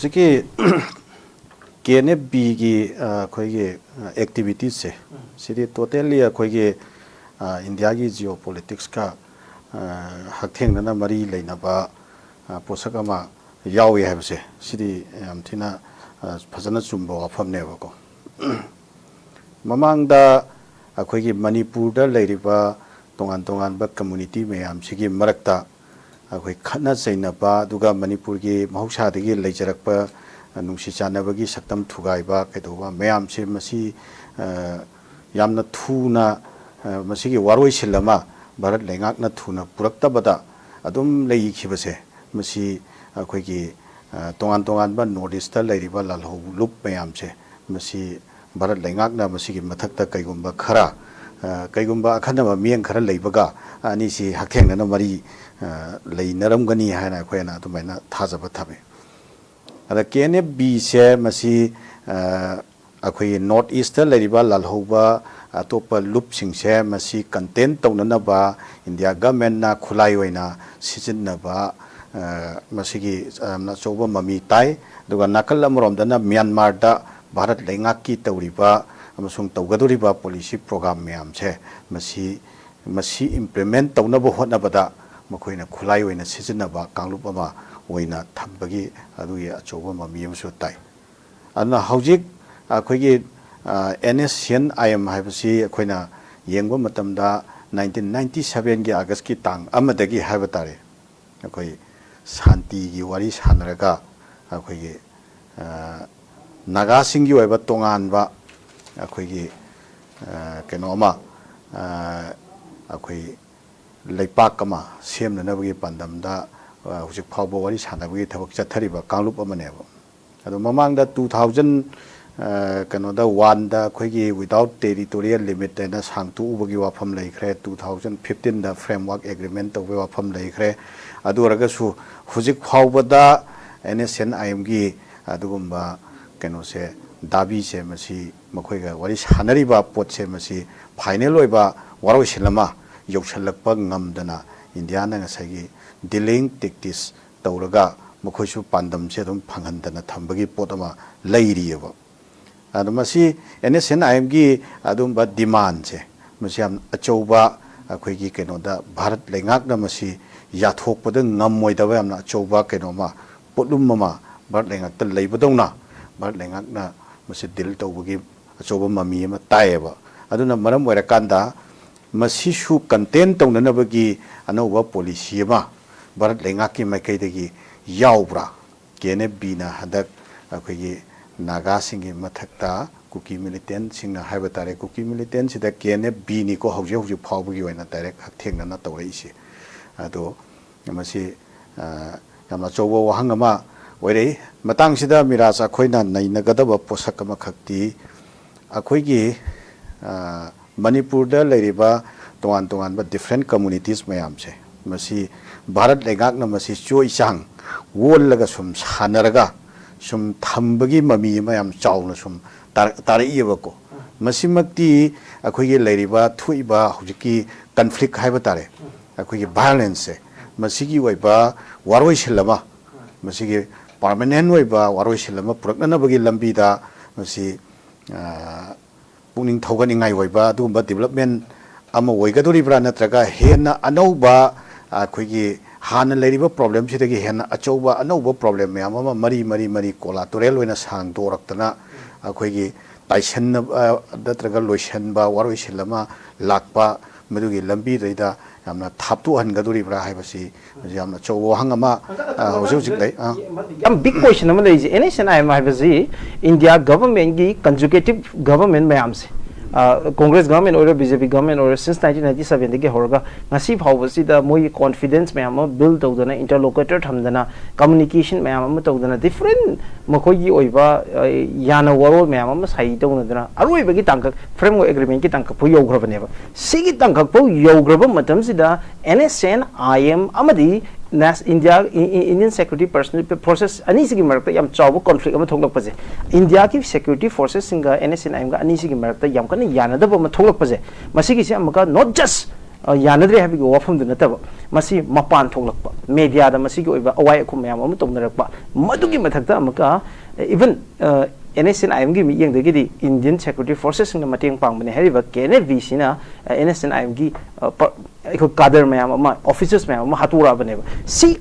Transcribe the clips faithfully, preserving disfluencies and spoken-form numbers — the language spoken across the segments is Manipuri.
ꯍꯧꯖꯤꯛꯀꯤ ꯀꯦ ꯑꯦꯟ ꯑꯦꯐ ꯕꯤꯒꯤ ꯑꯩꯈꯣꯏꯒꯤ ꯑꯦꯛꯇꯤꯚꯤꯇꯤꯁꯁꯦ, ꯁꯤꯗꯤ ꯇꯣꯇꯦꯜꯂꯤ ꯑꯩꯈꯣꯏꯒꯤ ꯏꯟꯗꯤꯌꯥꯒꯤ ꯖꯤꯑꯣ ꯄꯣꯂꯤꯇꯤꯛꯁꯀ ꯍꯛꯊꯦꯡꯅꯅ ꯃꯔꯤ ꯂꯩꯅꯕ ꯄꯣꯠꯁꯛ ꯑꯃ ꯌꯥꯎꯏ ꯍꯥꯏꯕꯁꯦ, ꯁꯤꯗꯤ ꯌꯥꯝ ꯊꯤꯅ ꯐꯖꯅ ꯆꯨꯝꯕ ꯋꯥꯐꯝꯅꯦꯕꯀꯣ꯫ ꯃꯃꯥꯡꯗ ꯑꯩꯈꯣꯏꯒꯤ ꯃꯅꯤꯄꯨꯔꯗ ꯂꯩꯔꯤꯕ ꯇꯣꯉꯥꯟ ꯇꯣꯉꯥꯟꯕ ꯀꯝꯃꯨꯅꯤꯇꯤ ꯃꯌꯥꯝꯁꯤꯒꯤ ꯃꯔꯛꯇ ꯑꯩꯈꯣꯏ ꯈꯠꯅ ꯆꯩꯅꯕ, ꯑꯗꯨꯒ ꯃꯅꯤꯄꯨꯔꯒꯤ ꯃꯍꯧꯁꯥꯗꯒꯤ ꯂꯩꯖꯔꯛꯄ ꯅꯨꯡꯁꯤ ꯆꯥꯟꯅꯕꯒꯤ ꯁꯛꯇꯝ ꯊꯨꯒꯥꯏꯕ ꯀꯩꯗꯧꯕ ꯃꯌꯥꯝꯁꯦ, ꯃꯁꯤ ꯌꯥꯝꯅ ꯊꯨꯅ ꯃꯁꯤꯒꯤ ꯋꯥꯔꯣꯏꯁꯤꯟ ꯑꯃ ꯚꯥꯔꯠ ꯂꯩꯉꯥꯛꯅ ꯊꯨꯅ ꯄꯨꯔꯛꯇꯕꯗ ꯑꯗꯨꯝ ꯂꯩꯈꯤꯕꯁꯦ, ꯃꯁꯤ ꯑꯩꯈꯣꯏꯒꯤ ꯇꯣꯉꯥꯟ ꯇꯣꯉꯥꯟꯕ ꯅꯣꯔꯠ ꯏꯁꯇ ꯂꯩꯔꯤꯕ ꯂꯥꯜꯍꯧ ꯂꯨꯞ ꯃꯌꯥꯝꯁꯦ, ꯃꯁꯤ ꯚꯥꯔꯠ ꯂꯩꯉꯥꯛꯅ ꯃꯁꯤꯒꯤ ꯃꯊꯛꯇ ꯀꯩꯒꯨꯝꯕ ꯈꯔ, ꯀꯩꯒꯨꯝꯕ ꯑꯈꯟꯅꯕ ꯃꯤꯠꯌꯦꯡ ꯈꯔ ꯂꯩꯕꯒ ꯑꯅꯤꯁꯤ ꯍꯛꯊꯦꯡꯅꯅ ꯃꯔꯤ ꯂꯩꯅꯔꯝꯒꯅꯤ ꯍꯥꯏꯅ ꯑꯩꯈꯣꯏꯅ ꯑꯗꯨꯃꯥꯏꯅ ꯊꯥꯖꯕ ꯊꯝꯃꯤ꯫ ꯑꯗ ꯀꯦ ꯑꯦꯟ ꯑꯦꯐ ꯕꯤꯁꯦ ꯃꯁꯤ ꯑꯩꯈꯣꯏꯒꯤ ꯅꯣꯔꯠ ꯏꯁꯇ ꯂꯩꯔꯤꯕ ꯂꯥꯜꯍꯧꯕ ꯑꯇꯣꯞꯄ ꯂꯨꯞꯁꯤꯡꯁꯦ ꯃꯁꯤ ꯀꯟꯇꯦꯟ ꯇꯧꯅꯅꯕ ꯏꯟꯗꯤꯌꯥ ꯒꯃꯦꯟꯅ ꯈꯨꯠꯂꯥꯏ ꯑꯣꯏꯅ ꯁꯤꯖꯤꯟꯅꯕ ꯃꯁꯤꯒꯤ ꯌꯥꯝꯅ ꯑꯆꯧꯕ ꯃꯃꯤ ꯇꯥꯏ꯫ ꯑꯗꯨꯒ ꯅꯥꯀꯜ ꯑꯃꯔꯣꯝꯗꯅ ꯃ꯭ꯌꯥꯟꯃꯥꯔꯗ ꯚꯥꯔꯠ ꯂꯩꯉꯥꯛꯀꯤ ꯇꯧꯔꯤꯕ ꯑꯃꯁꯨꯡ ꯇꯧꯒꯗꯧꯔꯤꯕ ꯄꯣꯂꯤꯁꯤ ꯄ꯭ꯔꯣꯒ꯭ꯔꯥꯝ ꯃꯌꯥꯝꯁꯦ ꯃꯁꯤ ꯃꯁꯤ ꯏꯝꯄ꯭ꯂꯤꯃꯦꯟ ꯇꯧꯅꯕ ꯍꯣꯠꯅꯕꯗ ꯃꯈꯣꯏꯅ ꯈꯨꯠꯂꯥꯏ ꯑꯣꯏꯅ ꯁꯤꯖꯤꯟꯅꯕ ꯀꯥꯡꯂꯨꯞ ꯑꯃ ꯑꯣꯏꯅ ꯊꯝꯕꯒꯤ ꯑꯗꯨꯒꯤ ꯑꯆꯧꯕ ꯃꯃꯤ ꯑꯃꯁꯨ ꯇꯥꯏ꯫ ꯑꯗꯨꯅ ꯍꯧꯖꯤꯛ ꯑꯩꯈꯣꯏꯒꯤ and S C and I M ꯍꯥꯏꯕꯁꯤ ꯑꯩꯈꯣꯏꯅ ꯌꯦꯡꯕ ꯃꯇꯝꯗ ꯅꯥꯏꯟꯇꯤꯟ ꯅꯥꯏꯟꯇꯤ ꯁꯕꯦꯟꯒꯤ ꯑꯥꯒꯁꯀꯤ ꯇꯥꯡ ꯑꯃꯗꯒꯤ ꯍꯥꯏꯕ ꯇꯥꯔꯦ, ꯑꯩꯈꯣꯏ ꯁꯥꯟꯇꯤꯒꯤ ꯋꯥꯔꯤ ꯁꯥꯟꯅꯔꯒ ꯑꯩꯈꯣꯏꯒꯤ ꯅꯥꯒꯥꯁꯤꯡꯒꯤ ꯑꯣꯏꯕ ꯇꯣꯉꯥꯟꯕ ꯑꯩꯈꯣꯏꯒꯤ ꯀꯩꯅꯣ ꯑꯃ, ꯑꯩꯈꯣꯏ ꯂꯩꯄꯥꯛ ꯑꯃ ꯁꯦꯝꯅꯅꯕꯒꯤ ꯄꯥꯟꯗꯝꯗ ꯍꯧꯖꯤꯛ ꯐꯥꯎꯕ ꯋꯥꯔꯤ ꯁꯥꯟꯅꯕꯒꯤ ꯊꯕꯛ ꯆꯠꯊꯔꯤꯕ ꯀꯥꯡꯂꯨꯞ ꯑꯃꯅꯦꯕ꯫ ꯑꯗꯣ ꯃꯃꯥꯡꯗ ꯇꯨ ꯊꯥꯎꯖꯟ ꯀꯩꯅꯣꯗ ꯋꯥꯟꯗ ꯑꯩꯈꯣꯏꯒꯤ without territorial limit ꯍꯥꯏꯅ ꯁꯥꯡꯇꯣꯛꯎꯕꯒꯤ ꯋꯥꯐꯝ ꯂꯩꯈ꯭ꯔꯦ꯫ ꯇꯨ ꯊꯥꯎꯖꯟ ꯐꯤꯐꯇꯤꯟꯗ framework agreement ꯇꯧꯕꯒꯤ ꯋꯥꯐꯝ ꯂꯩꯈ꯭ꯔꯦ꯫ ꯑꯗꯨ ꯑꯣꯏꯔꯒꯁꯨ ꯍꯧꯖꯤꯛ ꯐꯥꯎꯕꯗ ꯑꯦꯟ ꯑꯦꯁ ꯑꯦꯟ ꯑꯥꯏ ꯑꯦꯝꯒꯤ ꯑꯗꯨꯒꯨꯝꯕ ꯀꯩꯅꯣꯁꯦ, ꯗꯥꯕꯤꯁꯦ ꯃꯁꯤ ꯃꯈꯣꯏꯒ ꯋꯥꯔꯤ ꯁꯥꯟꯅꯔꯤꯕ ꯄꯣꯠꯁꯦ ꯃꯁꯤ ꯐꯥꯏꯅꯦꯜ ꯑꯣꯏꯕ ꯋꯥꯔꯣꯏꯁꯤꯟ ꯑꯃ ꯌꯧꯁꯤꯜꯂꯛꯄ ꯉꯝꯗꯅ ꯏꯟꯗꯤꯌꯥꯅ ꯉꯁꯥꯏꯒꯤ ꯗꯤꯂꯦꯌꯤꯡ ꯇꯦꯛꯇꯤꯛꯁ ꯇꯧꯔꯒ ꯃꯈꯣꯏꯁꯨ ꯄꯥꯟꯗꯝꯁꯦ ꯑꯗꯨꯝ ꯐꯪꯍꯟꯗꯅ ꯊꯝꯕꯒꯤ ꯄꯣꯠ ꯑꯃ ꯂꯩꯔꯤꯑꯕ꯫ ꯑꯗꯣ ꯃꯁꯤ NSCN-IM-ꯒꯤ ꯑꯗꯨꯝꯕ demand-ꯁꯦ, ꯃꯁꯤ ꯌꯥꯝ ꯑꯆꯧꯕ ꯑꯩꯈꯣꯏꯒꯤ ꯀꯩꯅꯣꯗ ꯚꯥꯔꯠ ꯂꯩꯉꯥꯛꯅ ꯃꯁꯤ ꯌꯥꯊꯣꯛꯄꯗ ꯉꯝꯃꯣꯏꯗꯕ ꯌꯥꯝꯅ ꯑꯆꯧꯕ ꯀꯩꯅꯣꯃ, ꯄꯣꯠꯂꯨꯝ ꯑꯃ ꯚꯥꯔꯠ ꯂꯩꯉꯥꯛꯇ ꯂꯩꯕꯗꯧꯅ ꯚꯥꯔꯠ ꯂꯩꯉꯥꯛꯅ ꯃꯁꯤ deal ꯇꯧꯕꯒꯤ ꯑꯆꯧꯕ ꯃꯃꯤ ꯑꯃ ꯇꯥꯏꯌꯦꯕ꯫ ꯑꯗꯨꯅ ꯃꯔꯝ ꯑꯣꯏꯔꯀꯥꯟꯗ ꯃꯁꯤꯁꯨ contain ꯇꯧꯅꯅꯕꯒꯤ ꯑꯅꯧꯕ policy ꯑꯃ ꯚꯥꯔꯠ ꯂꯩꯉꯥꯛꯀꯤ ꯃꯥꯏꯀꯩꯗꯒꯤ ꯌꯥꯎꯕ꯭ꯔꯥ? KNFB-ꯅ ꯍꯟꯗꯛ ꯑꯩꯈꯣꯏꯒꯤ ꯅꯥꯒꯥꯁꯤꯡꯒꯤ ꯃꯊꯛꯇ ꯀꯨꯀꯤ militant-ꯁꯤꯡꯅ ꯍꯥꯏꯕ ꯇꯥꯔꯦ, ꯀꯨꯀꯤ militant-ꯁꯤꯗ KNFB-ꯅꯤꯀꯣ ꯍꯧꯖꯤꯛ ꯍꯧꯖꯤꯛ ꯐꯥꯎꯕꯒꯤ ꯑꯣꯏꯅ direct ꯍꯛꯊꯦꯡꯅꯅ ꯇꯧꯔꯛꯏꯁꯦ꯫ ꯑꯗꯣ ꯃꯁꯤ, ꯑ, ꯌꯥꯝꯅ ꯑꯆꯧꯕ ꯋꯥꯍꯪ ꯑꯃ ꯑꯣꯏꯔꯛꯏ꯫ ꯃꯇꯥꯡꯁꯤꯗ ꯃꯤꯔꯥꯖ, ꯑꯩꯈꯣꯏꯅ ꯅꯩꯅꯒꯗꯕ ꯄꯣꯠꯁꯛ ꯑꯃꯈꯛꯇꯤ ꯑꯩꯈꯣꯏꯒꯤ, ꯑ, ꯃꯅꯤꯄꯨꯔꯗ ꯂꯩꯔꯤꯕ ꯇꯣꯉꯥꯟ ꯇꯣꯉꯥꯟꯕ different communities ꯃꯌꯥꯝꯁꯦ, ꯃꯁꯤ ꯚꯥꯔꯠ ꯂꯩꯉꯥꯛꯅ ꯃꯁꯤ ꯆꯣꯏ ꯆꯥꯡ ꯑꯣꯜꯂꯒ ꯁꯨꯝ ꯁꯥꯟꯅꯔꯒ ꯁꯨꯝ ꯊꯝꯕꯒꯤ ꯃꯃꯤ ꯑꯃ ꯌꯥꯝ ꯆꯥꯎꯅ ꯁꯨꯝ ꯇꯥꯔ-, ꯇꯥꯔꯛꯏꯕꯀꯣ꯫ ꯃꯁꯤꯃꯛꯇꯤ ꯑꯩꯈꯣꯏꯒꯤ ꯂꯩꯔꯤꯕ ꯊꯣꯛꯏꯕ ꯍꯧꯖꯤꯛꯀꯤ conflict ꯍꯥꯏꯕ ꯇꯥꯔꯦ, ꯑꯩꯈꯣꯏꯒꯤ violence-ꯁꯦ, ꯃꯁꯤꯒꯤ ꯑꯣꯏꯕ ꯋꯥꯔꯣꯏꯁꯤꯟ ꯑꯃ, ꯃꯁꯤꯒꯤ permanent ꯑꯣꯏꯕ ꯋꯥꯔꯣꯏꯁꯤꯟ ꯑꯃ ꯄꯨꯔꯛꯅꯅꯕꯒꯤ ꯂꯝꯕꯤꯗ ꯃꯁꯤ, ꯑ, ꯄꯨꯛꯅꯤꯡ ꯊꯧꯒꯠꯅꯤꯡꯉꯥꯏ ꯑꯣꯏꯕ ꯑꯗꯨꯒꯨꯝꯕ development ꯑꯃ ꯑꯣꯏꯒꯗꯧꯔꯤꯕ꯭ꯔꯥ, ꯅꯠꯇ꯭ꯔꯒ ꯍꯦꯟꯅ ꯑꯅꯧꯕ, ꯑꯩꯈꯣꯏꯒꯤ ꯍꯥꯟꯅ ꯂꯩꯔꯤꯕ problem-ꯁꯤꯗꯒꯤ ꯍꯦꯟꯅ ꯑꯆꯧꯕ ꯑꯅꯧꯕ problem ꯃꯌꯥꯝ ꯑꯃ ꯃꯔꯤ ꯃꯔꯤ ꯃꯔꯤ collateral ꯑꯣꯏꯅ ꯁꯥꯡꯗꯣꯔꯛꯇꯅ ꯑꯩꯈꯣꯏꯒꯤ ꯇꯥꯏꯁꯟꯅꯕ, ꯑ, ꯅꯠꯇ꯭ꯔꯒ ꯂꯣꯏꯁꯟꯕ, ꯋꯥꯔꯣꯏꯁꯤꯟ ꯑꯃ ꯂꯥꯛꯄ, ꯃꯗꯨꯒꯤ ꯂꯝꯕꯤꯗꯩꯗ ꯌꯥꯝꯅ ꯊꯥꯞꯇꯣꯛꯍꯟꯒꯗꯧꯔꯤꯕ꯭ꯔꯥ ꯍꯥꯏꯕꯁꯤ ꯌꯥꯝꯅ ꯑꯆꯧꯕ ꯋꯥꯍꯪ ꯑꯃ, ꯑ, ꯍꯧꯖꯤꯛ ꯍꯧꯖꯤꯛ ꯂꯩ꯫ ꯑ꯫ ꯌꯥꯝ big question ꯑꯃ ꯂꯩꯔꯤꯁꯦ, NSCN-IM ꯍꯥꯏꯕꯁꯤ India government-ꯒꯤ consecutive government ꯃꯌꯥꯝꯁꯦ, ꯑ, Congress government ꯑꯣꯏꯔꯣ, BJP government ꯑꯣꯏꯔꯣ, since nineteen ninety seven-ꯗꯒꯤ ꯍꯧꯔꯒ ꯉꯁꯤ ꯐꯥꯎꯕꯁꯤꯗ ꯃꯣꯏꯒꯤ confidence ꯃꯌꯥꯝ ꯑꯃ build ꯇꯧꯗꯅ, interlocutor ꯊꯝꯗꯅ, communication ꯃꯌꯥꯝ ꯑꯃ ꯇꯧꯗꯅ, different ꯃꯈꯣꯏꯒꯤ ꯑꯣꯏꯕ, ꯑ, ꯌꯥꯅ ꯋꯥꯔꯣꯜ ꯃꯌꯥꯝ ꯑꯃ sign ꯇꯧꯅꯗꯅ, ꯑꯔꯣꯏꯕꯒꯤ ꯇꯥꯡꯀꯛ framework agreement-ꯀꯤ ꯇꯥꯡꯀꯛ ꯐꯥꯎ ꯌꯧꯈ꯭ꯔꯕꯅꯦꯕ꯫ ꯁꯤꯒꯤ ꯇꯥꯡꯀꯛ ꯐꯥꯎ ꯌꯧꯈ꯭ꯔꯕ ꯃꯇꯝꯁꯤꯗ, NSCN-IM ꯑꯃꯗꯤ S-, India, E-, E-, Indian Security Personnel Forces ꯑꯅꯤꯁꯤꯒꯤ ꯃꯔꯛꯇ ꯌꯥꯝ ꯆꯥꯎꯕ conflict ꯑꯃ ꯊꯣꯛꯂꯛꯄꯁꯦ, India-ꯒꯤ security forces-ꯁꯤꯡꯒ NSCN-IM-ꯒ ꯑꯅꯤꯁꯤꯒꯤ ꯃꯔꯛꯇ ꯌꯥꯝ ꯀꯟꯅ ꯌꯥꯅꯗꯕ ꯑꯃ ꯊꯣꯛꯂꯛꯄꯁꯦ, ꯃꯁꯤꯒꯤꯁꯦ ꯑꯃꯨꯛꯀ not just ꯑ, ꯌꯥꯅꯗ꯭ꯔꯦ ꯍꯥꯏꯕꯒꯤ ꯋꯥꯐꯝꯗꯨ ꯅꯠꯇꯕ, ꯃꯁꯤ ꯃꯄꯥꯟ ꯊꯣꯛꯂꯛꯄ, ꯃꯦꯗꯤꯌꯥꯗ ꯃꯁꯤꯒꯤ ꯑꯣꯏꯕ ꯑꯋꯥꯏ ꯑꯈꯨꯝ ꯃꯌꯥꯝ ꯑꯃ ꯇꯧꯅꯔꯛꯄ, ꯃꯗꯨꯒꯤ ꯃꯊꯛꯇ ꯑꯃꯨꯛꯀ, even, ꯑ, NSCN-IM-ꯒꯤ ꯃꯤꯠꯌꯦꯡꯗꯒꯤꯗꯤ Indian Security Forces-ꯁꯤꯡꯅ ꯃꯇꯦꯡ ꯄꯥꯡꯕꯅꯦ ꯍꯥꯏꯔꯤꯕ KNA-V-ꯁꯤꯅ, ꯑ, NSCN-IM-ꯒꯤ, ꯑ, ꯄ-, ꯑꯩꯈꯣꯏ cadre ꯃꯌꯥꯝ ꯑꯃ, officers ꯃꯌꯥꯝ ꯑꯃ ꯍꯥꯠꯇꯣꯔꯛꯑꯕꯅꯦꯕ꯫ ꯁꯤ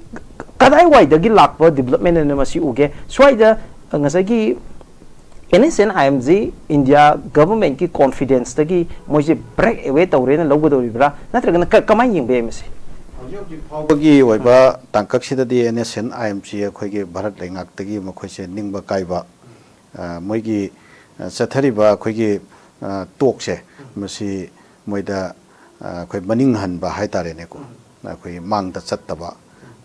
ꯀꯗꯥꯏꯋꯥꯏꯗꯒꯤ ꯂꯥꯛꯄ development-ꯅ ꯃꯁꯤ ꯎꯒꯦ? ꯁ꯭ꯋꯥꯏꯗ, ꯑ, ꯉꯁꯥꯏꯒꯤ NSCN-IM-ꯁꯤ India government-ꯀꯤ confidence-ꯇꯒꯤ ꯃꯣꯏꯁꯦ break away ꯇꯧꯔꯦꯅ ꯂꯧꯒꯗꯧꯔꯤꯕ꯭ꯔꯥ? ꯅꯠꯇ꯭ꯔꯒꯅ ꯀ-, ꯀꯃꯥꯏꯅ ꯌꯦꯡꯕ ꯌꯥꯏ ꯃꯁꯤ? ꯍꯧꯖꯤꯛ ꯍꯧꯖꯤꯛ ꯐꯥꯎꯕꯒꯤ ꯑꯣꯏꯕ ꯇꯥꯡꯀꯛꯁꯤꯗꯗꯤ NSCN-IM-ꯁꯤ ꯑꯩꯈꯣꯏꯒꯤ ꯚꯥꯔꯠ ꯂꯩꯉꯥꯛꯇꯒꯤ ꯃꯈꯣꯏꯁꯦ ꯅꯤꯡꯕ ꯀꯥꯏꯕ, ꯑ, ꯃꯣꯏꯒꯤ, ꯑ, ꯆꯠꯊꯔꯤꯕ ꯑꯩꯈꯣꯏꯒꯤ, ꯑ, ꯇꯣꯛꯁꯦ, ꯃꯁꯤ ꯃꯣꯏꯗ, ꯑ, ꯑꯩꯈꯣꯏ ꯃꯅꯤꯡ ꯍꯟꯕ ꯍꯥꯏꯇꯥꯔꯦꯅꯦꯀꯣ, ꯑꯩꯈꯣꯏ ꯃꯥꯡꯗ ꯆꯠꯇꯕ,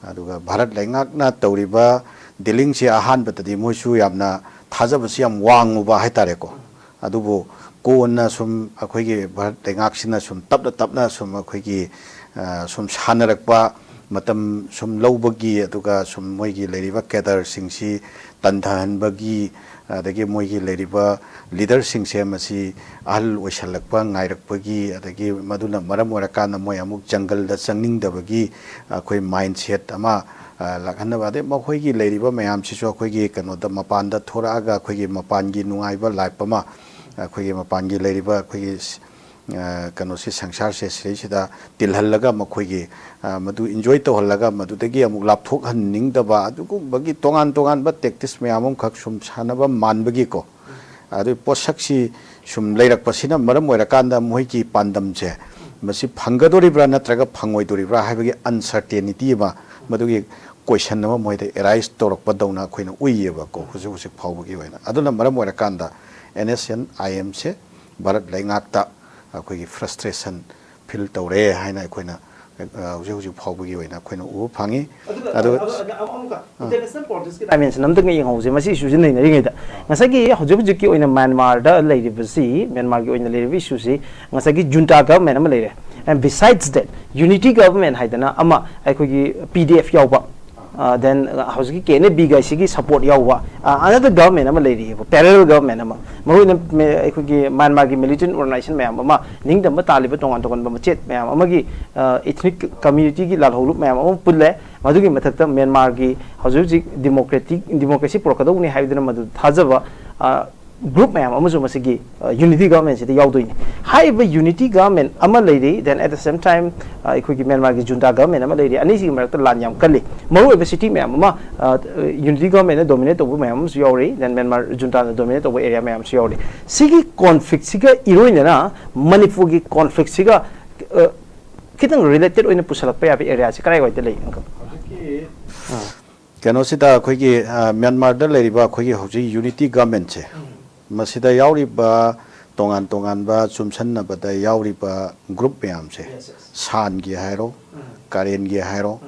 ꯑꯗꯨꯒ ꯚꯥꯔꯠ ꯂꯩꯉꯥꯛꯅ ꯇꯧꯔꯤꯕ dealing-ꯁꯦ ꯑꯍꯥꯟꯕꯗꯗꯤ ꯃꯣꯏꯁꯨ ꯌꯥꯝꯅ ꯊꯥꯖꯕꯁꯤ ꯌꯥꯝ ꯋꯥꯡꯉꯨꯕ ꯍꯥꯏꯇꯥꯔꯦꯀꯣ꯫ ꯑꯗꯨꯕꯨ ꯀꯣꯟꯅ ꯁꯨꯝ ꯑꯩꯈꯣꯏꯒꯤ ꯚꯥꯔꯠ ꯂꯩꯉꯥꯛꯁꯤꯅ ꯁꯨꯝ ꯇꯞꯅ ꯇꯞꯅ ꯁꯨꯝ ꯑꯩꯈꯣꯏꯒꯤ, ꯑ, ꯁꯨꯝ ꯁꯥꯟꯅꯔꯛꯄ, ꯃꯇꯝ ꯁꯨꯝ ꯂꯧꯕꯒꯤ, ꯑꯗꯨꯒ ꯁꯨꯝ ꯃꯣꯏꯒꯤ ꯂꯩꯔꯤꯕ cadre-ꯁꯤꯡꯁꯤ ꯇꯟꯊꯍꯟꯕꯒꯤ, ꯑꯗꯒꯤ ꯃꯣꯏꯒꯤ ꯂꯩꯔꯤꯕ leader-ꯁꯤꯡꯁꯦ ꯃꯁꯤ ꯑꯍꯜ ꯑꯣꯏꯁꯜꯂꯛꯄ ꯉꯥꯏꯔꯛꯄꯒꯤ, ꯑꯗꯒꯤ ꯃꯗꯨꯅ ꯃꯔꯝ ꯑꯣꯏꯔꯀꯥꯟꯗ ꯃꯣꯏ ꯑꯃꯨꯛ ꯖꯪꯒꯜꯗ ꯆꯪꯅꯤꯡꯗꯕꯒꯤ, ꯑꯩꯈꯣꯏ mindset ꯑꯃ, ꯑ, ꯂꯥꯛꯍꯟꯅꯕ, ꯑꯗꯩ ꯃꯈꯣꯏꯒꯤ ꯂꯩꯔꯤꯕ ꯃꯌꯥꯝꯁꯤꯁꯨ ꯑꯩꯈꯣꯏꯒꯤ ꯀꯩꯅꯣꯗ ꯃꯄꯥꯟꯗ ꯊꯣꯔꯛꯑꯒ ꯑꯩꯈꯣꯏꯒꯤ ꯃꯄꯥꯟꯒꯤ ꯅꯨꯡꯉꯥꯏꯕ life ꯑꯃ, ꯑꯩꯈꯣꯏꯒꯤ ꯃꯄꯥꯟꯒꯤ ꯂꯩꯔꯤꯕ ꯑꯩꯈꯣꯏꯒꯤ ꯁ-, ꯑ, ꯀꯩꯅꯣꯁꯤ, ꯁꯪꯁꯥꯔꯁꯦ ꯁꯤꯗꯩꯁꯤꯗ ꯇꯤꯜꯍꯜꯂꯒ ꯃꯈꯣꯏꯒꯤ, ꯑ, ꯃꯗꯨ enjoy ꯇꯧꯍꯜꯂꯒ ꯃꯗꯨꯗꯒꯤ ꯑꯃꯨꯛ ꯂꯥꯞꯊꯣꯛꯍꯟꯅꯤꯡꯗꯕ ꯑꯗꯨꯒꯨꯝꯕꯒꯤ ꯇꯣꯉꯥꯟ ꯇꯣꯉꯥꯟꯕ tactics ꯃꯌꯥꯝ ꯑꯃꯈꯛ ꯁꯨꯝ ꯁꯥꯟꯅꯕ ꯃꯥꯟꯕꯒꯤꯀꯣ, ꯑꯗꯨꯒꯤ ꯄꯣꯠꯁꯛꯁꯤ ꯁꯨꯝ ꯂꯩꯔꯛꯄꯁꯤꯅ ꯃꯔꯝ ꯑꯣꯏꯔꯀꯥꯟꯗ ꯃꯣꯏꯒꯤ ꯄꯥꯟꯗꯝꯁꯦ ꯃꯁꯤ ꯐꯪꯒꯗꯣꯔꯤꯕ꯭ꯔꯥ ꯅꯠꯇ꯭ꯔꯒ ꯐꯪꯉꯣꯏꯗꯣꯔꯤꯕ꯭ꯔꯥ ꯍꯥꯏꯕꯒꯤ uncertainty ꯑꯃ, ꯃꯗꯨꯒꯤ question ꯑꯃ ꯃꯣꯏꯗ arise ꯇꯧꯔꯛꯄꯗꯧꯅ ꯑꯩꯈꯣꯏꯅ ꯎꯏꯌꯦꯕꯀꯣ, ꯍꯧꯖꯤꯛ ꯍꯧꯖꯤꯛ ꯐꯥꯎꯕꯒꯤ ꯑꯣꯏꯅ꯫ ꯑꯗꯨꯅ ꯃꯔꯝ ꯑꯣꯏꯔꯀꯥꯟꯗ NSCN-IM-ꯁꯦ ꯚꯥꯔꯠ ꯂꯩꯉꯥꯛꯇ ꯑꯩꯈꯣꯏꯒꯤ frustration feel ꯇꯧꯔꯦ ꯍꯥꯏꯅ ꯑꯩꯈꯣꯏꯅ, ꯑ, ꯍꯧꯖꯤꯛ ꯍꯧꯖꯤꯛ ꯐꯥꯎꯕꯒꯤ ꯑꯣꯏꯅ ꯑꯩꯈꯣꯏꯅ ꯎꯕ ꯐꯪꯉꯤ꯫ ꯑꯗꯨꯒ, ꯑꯗꯨꯒ ꯑꯗꯨ, ꯑꯗꯨ, ꯑꯃꯨꯛꯀ ꯑꯥ꯫ International politics-ꯀꯤ dimension ꯑꯝꯇꯪꯒ ꯌꯦꯡꯍꯧꯁꯦ, ꯃꯁꯤ issue-ꯁꯦ ꯅꯩꯅꯔꯤꯉꯩꯗ꯫ ꯉꯁꯥꯏꯒꯤ ꯍꯧꯖꯤꯛ ꯍꯧꯖꯤꯛꯀꯤ ꯑꯣꯏꯅ ꯃ꯭ꯌꯥꯟꯃꯥꯔꯗ ꯂꯩꯔꯤꯕꯁꯤ, ꯃ꯭ꯌꯥꯟꯃꯥꯔꯒꯤ ꯑꯣꯏꯅ ꯂꯩꯔꯤꯕ issue-ꯁꯤ, ꯉꯁꯥꯏꯒꯤ junta government ꯑꯃ ꯂꯩꯔꯦ, and besides that, unity government ꯍꯥꯏꯗꯅ ꯑꯃ ꯑꯩꯈꯣꯏꯒꯤ PDF ꯌꯥꯎꯕ, ꯗꯦꯟ ꯍꯧꯖꯤꯛꯀꯤ ꯀꯦ ꯑꯦꯟ ꯑꯦ ꯕꯤꯒ ꯑꯁꯤꯒꯤ ꯁꯄꯣꯔꯠ ꯌꯥꯎꯕ ꯑꯅꯗꯔ ꯒꯚꯔꯟꯃꯦꯟ ꯑꯃ ꯂꯩꯔꯤꯑꯕ, ꯄꯦꯔꯦꯂꯦꯜ ꯒꯚꯔꯟꯃꯦꯟ ꯑꯃ, ꯃꯔꯨꯑꯣꯏꯅ ꯃꯦ- ꯑꯩꯈꯣꯏꯒꯤ ꯃ꯭ꯌꯥꯟꯃꯥꯔꯒꯤ ꯃꯤꯂꯤꯇꯦꯟ ꯑꯣꯔꯒꯅꯥꯏꯖꯦꯁꯟ ꯃꯌꯥꯝ ꯑꯃ, ꯅꯤꯡꯇꯝꯕ ꯇꯥꯜꯂꯤꯕ ꯇꯣꯉꯥꯟ ꯇꯣꯉꯥꯟꯕ ꯃꯆꯦꯠ ꯃꯌꯥꯝ ꯑꯃꯒꯤ, ꯏꯊꯅꯤꯛ ꯀꯝꯃ꯭ꯌꯨꯅꯤꯇꯤꯒꯤ ꯂꯥꯜꯍꯧꯂꯨꯞ ꯃꯌꯥꯝ ꯑꯃ ꯄꯨꯜꯂꯦ꯫ ꯃꯗꯨꯒꯤ ꯃꯊꯛꯇ ꯃ꯭ꯌꯥꯟꯃꯥꯔꯒꯤ ꯍꯧꯖꯤꯛ ꯍꯧꯖꯤꯛ ꯗꯤꯃꯣꯀ꯭ꯔꯦꯇꯤꯛ ꯗꯤꯃꯣꯀ꯭ꯔꯦꯁꯤ ꯄꯨꯔꯛꯀꯗꯧꯕꯅꯤ ꯍꯥꯏꯗꯨꯅ ꯃꯗꯨ ꯊꯥꯖꯕ ꯒ꯭ꯔꯨꯞ ꯃꯌꯥꯝ ꯑꯃꯁꯨ ꯃꯁꯤꯒꯤ ꯌꯨꯅꯤꯇꯤ ꯒꯚꯔꯟꯃꯦꯟꯁꯤꯗ ꯌꯥꯎꯗꯣꯏꯅꯤ꯫ ꯍꯥꯏꯔꯤꯕ ꯌꯨꯅꯤꯇꯤ ꯒꯚꯔꯟꯃꯦꯟ ꯑꯃ ꯂꯩꯔꯤ, ꯗꯦꯟ ꯑꯦꯠ ꯗ ꯁꯦꯝ ꯇꯥꯏꯝ ꯑꯩꯈꯣꯏꯒꯤ ꯃ꯭ꯌꯥꯟꯃꯥꯔꯒꯤ ꯖꯨꯟꯇꯥ ꯒꯚꯔꯟꯃꯦꯟ ꯑꯃ ꯂꯩꯔꯤ꯫ ꯑꯅꯤꯁꯤꯒꯤ ꯃꯔꯛꯇ ꯂꯥꯟ ꯌꯥꯝ ꯀꯜꯂꯤ꯫ ꯃꯔꯨꯑꯣꯏꯕ ꯁꯤꯇꯤ ꯃꯌꯥꯝ ꯑꯃ ꯌꯨꯅꯤꯇꯤ ꯒꯚꯔꯟꯃꯦꯟꯅ ꯗꯣꯃꯤꯅꯦꯠ ꯇꯧꯕ ꯃꯌꯥꯝ ꯑꯃꯁꯨ ꯌꯥꯎꯔꯤ, ꯗꯦꯟ ꯃ꯭ꯌꯥꯟꯃꯥꯔ ꯖꯨꯟꯇꯥꯅ ꯗꯣꯃꯤꯅꯦꯠ ꯇꯧꯕ ꯑꯦꯔꯤꯌꯥ ꯃꯌꯥꯝ ꯑꯃꯁꯨ ꯌꯥꯎꯔꯤ꯫ ꯁꯤꯒꯤ ꯀꯣꯟꯐ꯭ꯂꯤꯛꯁꯤꯒ ꯏꯔꯣꯏꯅꯅ ꯃꯅꯤꯄꯨꯔꯒꯤ ꯀꯣꯟꯐ꯭ꯂꯤꯛꯁꯤꯒ ꯈꯤꯇꯪ ꯔꯤꯂꯦꯇꯦꯠ ꯑꯣꯏꯅ ꯄꯨꯁꯜꯂꯛꯄ ꯌꯥꯕ ꯑꯦꯔꯤꯌꯥꯁꯤ ꯀꯗꯥꯏꯋꯥꯏꯗ ꯂꯩ, ꯑꯪꯀꯜ? ꯀꯩꯅꯣꯁꯤꯗ ꯑꯩꯈꯣꯏꯒꯤ ꯃ꯭ꯌꯥꯟꯃꯥꯔꯗ ꯂꯩꯔꯤꯕ ꯑꯩꯈꯣꯏꯒꯤ ꯍꯧꯖꯤꯛ ꯌꯨꯅꯤꯇꯤ ꯒꯚꯔꯟꯃꯦꯟꯁꯦ, ꯃꯁꯤꯗ ꯌꯥꯎꯔꯤꯕ ꯇꯣꯉꯥꯟ ꯇꯣꯉꯥꯟꯕ ꯆꯨꯝꯁꯟꯅꯕꯗ ꯌꯥꯎꯔꯤꯕ ꯒ꯭ꯔꯨꯞ ꯃꯌꯥꯝꯁꯦ, ꯁꯥꯟꯒꯤ ꯍꯥꯏꯔꯣ, ꯀꯥꯔꯦꯟꯒꯤ ꯍꯥꯏꯔꯣ,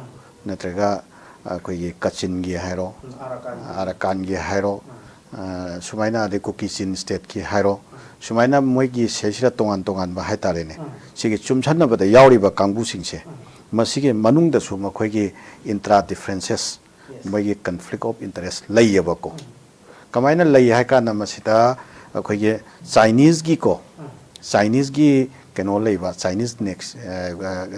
ꯅꯠꯇ꯭ꯔꯒ ꯑꯩꯈꯣꯏꯒꯤ ꯀꯆꯤꯟꯒꯤ ꯍꯥꯏꯔꯣ, ꯑꯔꯥꯀꯥꯟꯒꯤ ꯍꯥꯏꯔꯣ, ꯁꯨꯃꯥꯏꯅ, ꯑꯗꯩ ꯀꯨꯀꯤ ꯆꯤꯟ ꯁ꯭ꯇꯦꯠꯀꯤ ꯍꯥꯏꯔꯣ, ꯁꯨꯃꯥꯏꯅ ꯃꯣꯏꯒꯤ ꯁꯤꯗꯩꯁꯤꯗ ꯇꯣꯉꯥꯟ ꯇꯣꯉꯥꯟꯕ ꯍꯥꯏꯇꯥꯔꯦꯅꯦ, ꯁꯤꯒꯤ ꯆꯨꯝꯁꯟꯅꯕꯗ ꯌꯥꯎꯔꯤꯕ ꯀꯥꯡꯕꯨꯁꯤꯡꯁꯦ, ꯃꯁꯤꯒꯤ ꯃꯅꯨꯡꯗꯁꯨ ꯃꯈꯣꯏꯒꯤ ꯏꯟꯇ꯭ꯔꯥ ꯗꯤꯐ꯭ꯔꯦꯟꯁꯦꯁ, ꯃꯣꯏꯒꯤ ꯀꯟꯐ꯭ꯂꯤꯛ ꯑꯣꯐ ꯏꯟꯇꯔꯦꯁ ꯂꯩꯌꯦꯕꯀꯣ꯫ ꯀꯃꯥꯏꯅ ꯂꯩ ꯍꯥꯏ ꯀꯥꯟꯗ, ꯃꯁꯤꯗ ꯑꯩꯈꯣꯏꯒꯤ ꯆꯥꯏꯅꯤꯁꯀꯤꯀꯣ, ꯆꯥꯏꯅꯤꯁꯀꯤ ꯀꯩꯅꯣ ꯂꯩꯕ, ꯆꯥꯏꯅꯤꯁ ꯅꯦꯛꯁ